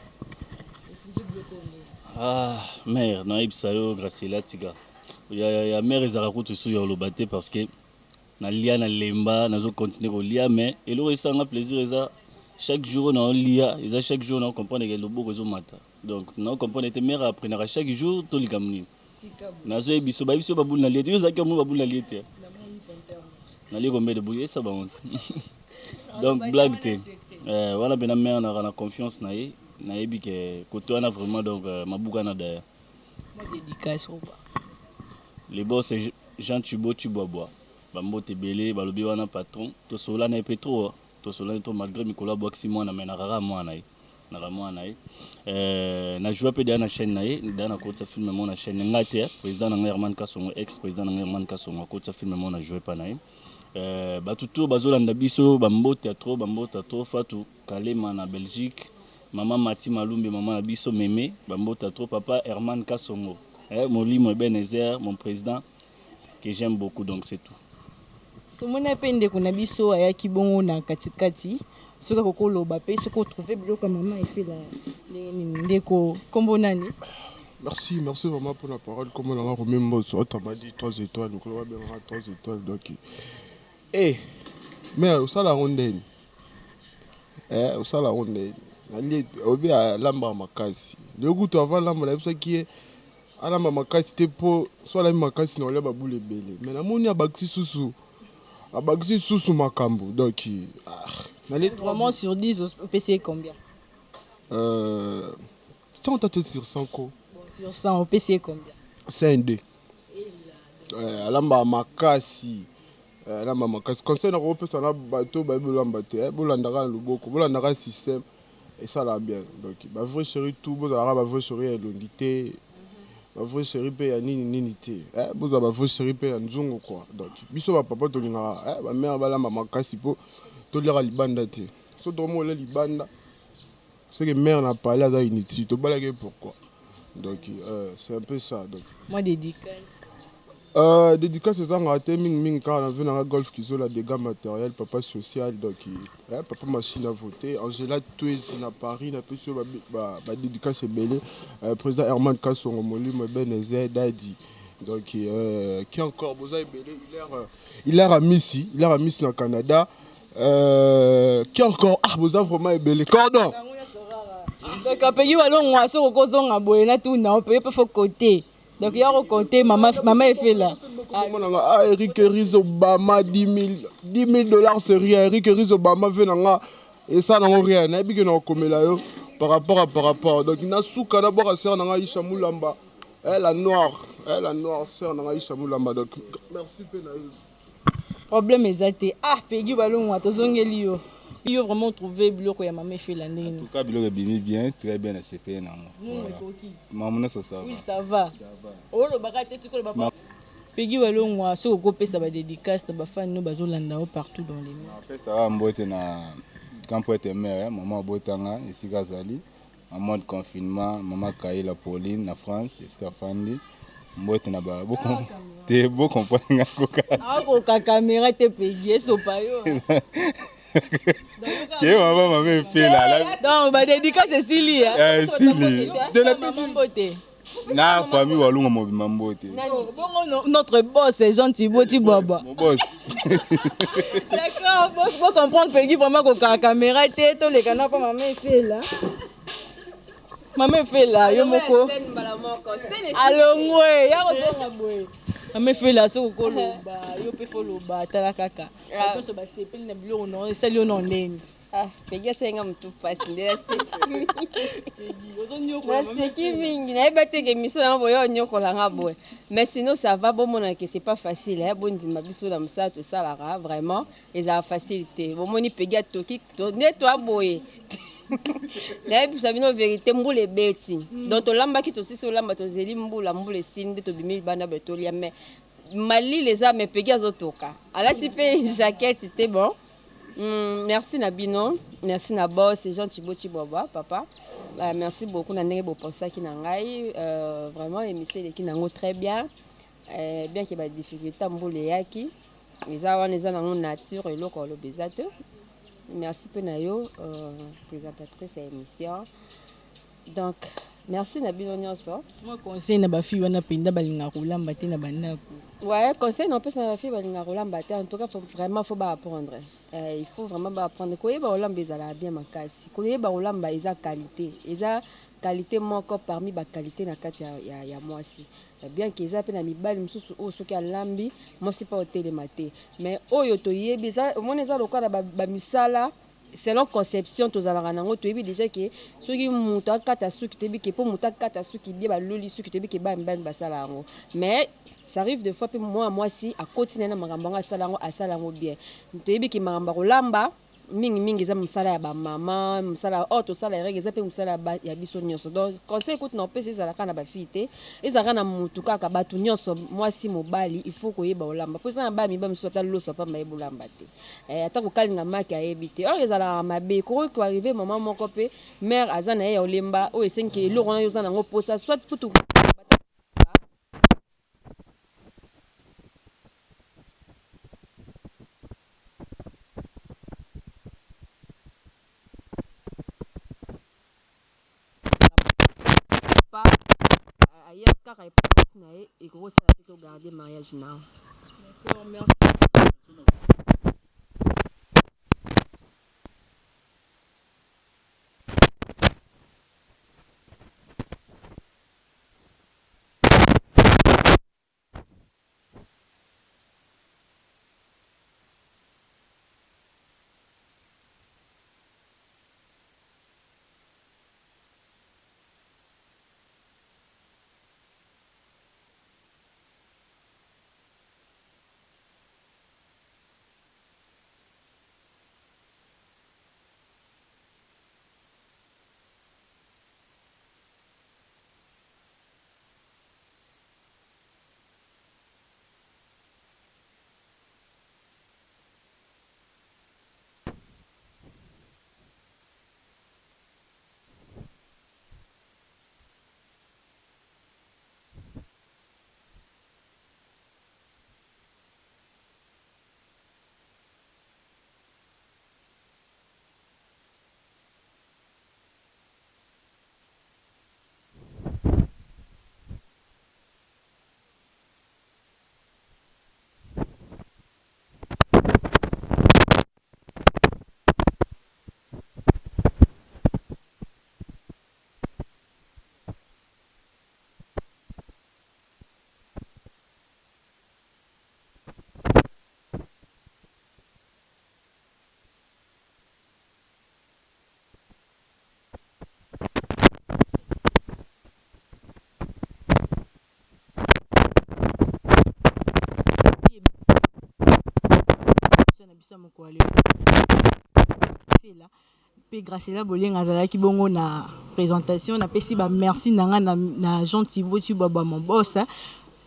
Speaker 3: Ah, mère, nayebisa yo, Graciela, tika ya mère ezalaka kutu su ya koloba te, parce que nalia, nalemba, nazocontinue kolia. Mais eloko esanga plaisir eza chaque jour naolia, eza chaque jour nacomprendre ke loboko ezomata. Donc nacomprendre ete mère apprenaka chaque jour. To likambo nini nazoyebi biso, bayebi biso babulu na lie te. Yo ozalaki omoi babulu na lie te, nalie combien de bulu esa bango te. Donc blague te wana mpena mère naka na confiance na ye, nayebi ke kote wana vraiment. Donc mabuka na d'ailleurs.
Speaker 1: Dédicace oba.
Speaker 3: Le boss Jean Tubo Tubwabwa, bambote ebele. Balobi wana patron, tosola na ye mpe trop, tosola na ye trop, malgré mikolo abwakisi mwana, mais nakaka mwana ye, naka mwana ye. Na joue mpe deya na chaîne na ye, deya nakotisa film mo na chaîne ngai te. Président na ngai Herman Kasongo, ex président na ngai Herman Kasongo, akotisa film mo na joue mpa na ye. Bato to bazolanda biso, bambote ya trop, bambote ya trop. Fatu Kalema na Belgique, mama Mati Malumbi, mama na biso meme, bambote ya trop. Papa Herman Kasongo, molimo Ebenezer, mon président que j'aime beaucoup. Donc c'est tout.
Speaker 1: Tomoni mpe ndeko na biso ayaki bongo na katikati, soki akoki koloba mpe soki otrouve biloko ya mama Efela ndenge nini. Ndeko, nkombo nani?
Speaker 4: Merci, merci vraiment pour la parole. Comme on a remis Mbosso, autrement dit 3 étoiles, nous avons bien 3 étoiles. Donc, eh, mais osala yango ndeni, eh, osala yango ndeni. Nalie obi alambaka makasi. Lelo kutu avant alamba, nayebisaki ye alamba makasi te, mpo so alambi makasi na kolia babula ebele. Mais namoni abakisi susu, abakisi susu makambo. Donc ah,
Speaker 1: nalie. Vraiment, sur 10, opesi ye combien?
Speaker 4: 100 ata sur 100 ko.
Speaker 1: Bon, sur 100, opesi ye combien?
Speaker 4: 5 2. Alambaka makasi, alamba makasi. Conseil na kopesa na bato bayebi olamba te, bolandaka na loboko, bolandaka système, esalaka bien. Donc bavrai chéri tout, bozalaka bavrai chéri ya elongi te, bavrai chéri mpe ya nini nini te, bozala bavrai chéri mpe ya nzungu quoi. Donc biso bapapa tolingaka bamare balamba makasi mpo toliaka libanda te. So tokomolia libanda, c'est que mère na palais aza inutile, tobalaki pourquoi? Donc c'est un peu ça. Donc
Speaker 1: moi, dédicace.
Speaker 4: Dédicace ezangaka te, mingimingi kaka na vie nanga Golf Kizola, dégâts matériel, papa social. Donc papa machine à voter, Angela Twezi na Paris, napesi oyo badédicace ebele. Président Herman Kasongo, molimo Ebeneze, Dadi. Donc qui encore? Boza ebele. Hilaire Amisi, Hilaire Amisi na Canada. Qui encore? Ah, boza vraiment ebele, cordon.
Speaker 1: Donc apeki balongwa, soki okozonga boye natuna opeye mpe faut côté. Donc ya kokote mama, mama Efela.
Speaker 4: Ah, Eric Riz Obama, 10 000 $, c'est rien. Eric Riz Obama ve nanga esa nango rien. Nayebi ke na kokomela yo par rapport à par rapport. Donc nasuka nabwaka sœur nanga Isha Mulamba, la noire, la noire, sœur nanga Isha Mulamba. Donc merci mpe na yo.
Speaker 1: Problème eza te. Ah, Pegi balongwa, tozongeli yo. Yo vraiment trouvé biloko ya mama Efela ndenge
Speaker 5: nini? En tout cas, biloko ebimi bien, très bien, nasepeli nango.
Speaker 1: Ekoki.
Speaker 5: Mamu nyonso, ça va.
Speaker 1: Oui, ça va. Olobaka te, tikoloba. Pegi balongwa, soki okopesa badédicace na bafani no bazolanda yo partout dans les monde.
Speaker 5: Apesaka mbote na campo ete mare, mama abotanga esika azali en mode confinement, mama Kaila Pauline na France esika afandi. Mbote na ba te, bocomprendre nga koka.
Speaker 1: Akoka caméra te, Pegi, esopa yo.
Speaker 5: Ke mama, mama Efela.
Speaker 1: Donc badédicace esili.
Speaker 5: Esili.
Speaker 1: Mbote.
Speaker 5: Na famille Walunga mobimba, mbote.
Speaker 1: Bongo notre boss Jean Thibaut Tibwaba.
Speaker 5: Mon boss.
Speaker 1: D'accord, bo comprendre, Pegi vraiment kokaka caméra te. Toleka na mpa mama Efela. Mama Efela, yo moko alongwe ya kozonga boye. Mama Efela, soki okoloba yo mpe foloba, tala kaka bato nyonso basepeli na biloko na esali yo na ndeni.
Speaker 2: Ah, Pegi asalinga motu mpasi nde naseki mingi. Nayeba te ke émission yango boye onyokolanga boye, mais sinon ça va. Bomona ke c'est pas facile, eh? Bondima biso na mosala tosalaka, vraiment ezala facile te. Bomoni Pegi atoki nde toa boye. Nayebisa bino vérité, mbula ebeti, donc tolambaki, tosisi olamba, tozeli mbula, mbula esili nde tobimi libanda boye tolia. Mais malili eza, mais Pegi azotoka, alati mpe jaquette te. Bon, merci na bino, merci na boss Jean Chibo Chibwabwa, papa. Merci beaucoup na ndenge bopensaki na ngai. Vraiment émission eleki nango très bien. Bien que ba difficulté ya mbula eyaki, eza wana, eza nango nature, eloko oloba eza te. Merci mpe na yo présentatrice ya émission. Donc merci na bino nyonso.
Speaker 1: Mwa conseil na bafille wana mpenza balingaka kolamba te na bandako?
Speaker 2: Ouais, conseil na opesa na bafille balingaka kolamba te, en tout cas faut, vraiment faut baapprendre. Il faut vraiment baapprendre koyeba kolamba. Ezalaka bien makasi koyeba kolamba, eza qualité, eza qualité moko parmi baqualité na kati ya mwasi. Bien que eza mpe na mibali mosusu oyo soki alambi, mwasi mpe otelema te, mais oyo toyebi eza, omoni, eza lokola bamisala selon conception tozalaka nango. Toyebi déjà ke soki moto akata suki, toyebi ke mpo moto akata suki bien, baloli suki, toyebi ke bana mibali basala yango. Mais ça arrive des fois mpe mwana mwasi akoti na ye na makambo yango, asala yango, asala yango bien. Toyebi ke makambo ya kolamba mingimingi eza mosala ya bamama, mosala oyo tosala ereke eza mpe mosala ya biso nyonso. Donc conseil kutu na opesa, ezalaka na bafille te, ezalaka na mutu kaka, bato nyonso, mwasi, mobali, il faut koyeba olamba, mpo eza na bana mibali mosusu ata loso apamba ayeba olamba te, ata kokalinga maki ayebi te. Oyo ezalaka mabe, kokoki koarriver mama moko mpe mare aza na ye ya olemba, oyo esengi eloko wana yo oza nango mposa, soit kutu pa aya kaka epa mwasi na ye, ekokosala te togarde mariage na.
Speaker 1: D'accord, merci. Na biso ya mokolo ya lelo mpe Gracela Bolenga azalaki bongo na présentation. Napesi bamerci na nga na Jean Thibaut Tshibwabwa, mon boss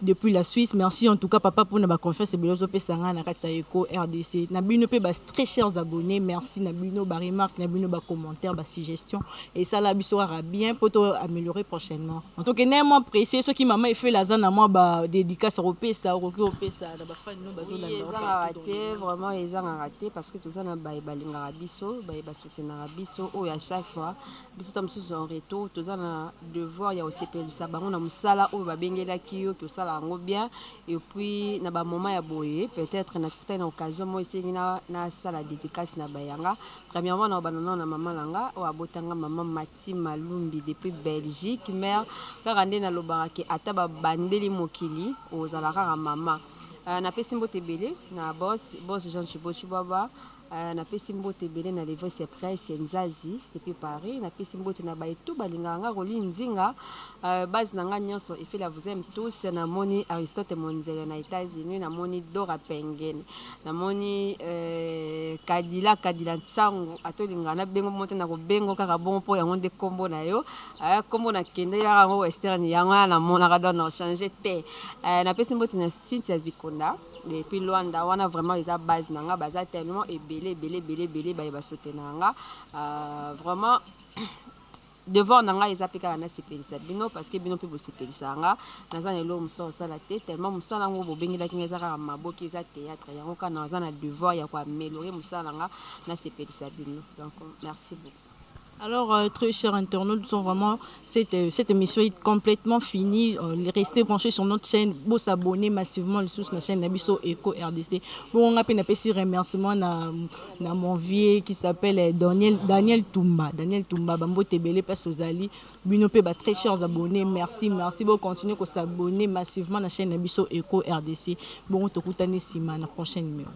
Speaker 1: depuis la Suisse. Merci en tout cas papa mpona baconfiance ebele ozopesa ngai na kati ya Eco RDC. Na bino mpe ba très chers abonnés, merci na bino, baremarque na bino, bacommentaire, basuggestion esala biso kaka bien mpo to améliorer prochainement. Tokende mwa pressé. Soki mama Efela aza na mwa badédicace akopesa, okoki kopesa na bafani no bazolanda.
Speaker 2: Ezangaka te, vraiment ezangaka te, parce que toza na baye balingaka biso, baye basoutenaka biso, oyo à chaque fois biso ta mosusu en retour toza na devoir ya kosepelisa bango na mosala oyo babengelaki yo, tosala yango bien. Et puis na bamoment ya boye, peut-être nakutani na occasion moko esengi nasala dédicace na bayanga. Premièrement na kobanda nano na mama na nga oyo abotanga, mama Mati Malumbi depuis Belgique. Mare kaka nde nalobaka ke ata babandeli mokili, ozala kaka mama. Napesi mbote ebele na boss, boss Jean Chibo Chibaba. Napesi mbote ebele na Levresse Presse Nzazi depuis Paris. Napesi mbote na baetu balingaka nga, Roli Nzinga, base na nga nyonso, Efela vous aime tous. Namoni Aristote Monzele na États-Unis, namoni Dora Pengen, namoni Kadila Kadila Nsango, atolingaka nabengo mo te, na kobengo kaka bongo mpo yango nde nkombo na yo, nkombo nakendelaka yango western, yango wana namonaka, donc na change te. Napesi mbote na Cynthia Zikonda depuis Luanda. Wana vraiment eza base na nga, baza tellement ebele ebele ebele ebele baye basoutenaka nga, vraiment. Devoir na ngai eza mpe kaka nasepelisa bino, parce que bino mpe bosepelisaka nga. Naza na eloko mosusu kosala te, tellement mosala yango bobengelaki ngai eza kaka maboki, eza théâtre. Yango kaka naza na devoir ya koaméliorer mosala na nga, nasepelisa bino. Donc merci beaucoup.
Speaker 1: Alors, très chers internautes, sont vraiment cette émission est complètement finie. Restez branchés sur notre chaîne, vous s'abonner massivement sur la chaîne na biso Eco RDC. Bon, on a un remerciement na mon vieux qui s'appelle Daniel Toumba. Daniel Toumba, bambote ebele place ozali. Bino pe ba très chers abonnés, merci, merci. Bon, continuez à s'abonner massivement na chaîne na biso Eco RDC. Bon, tokutani sima na prochaine numéro.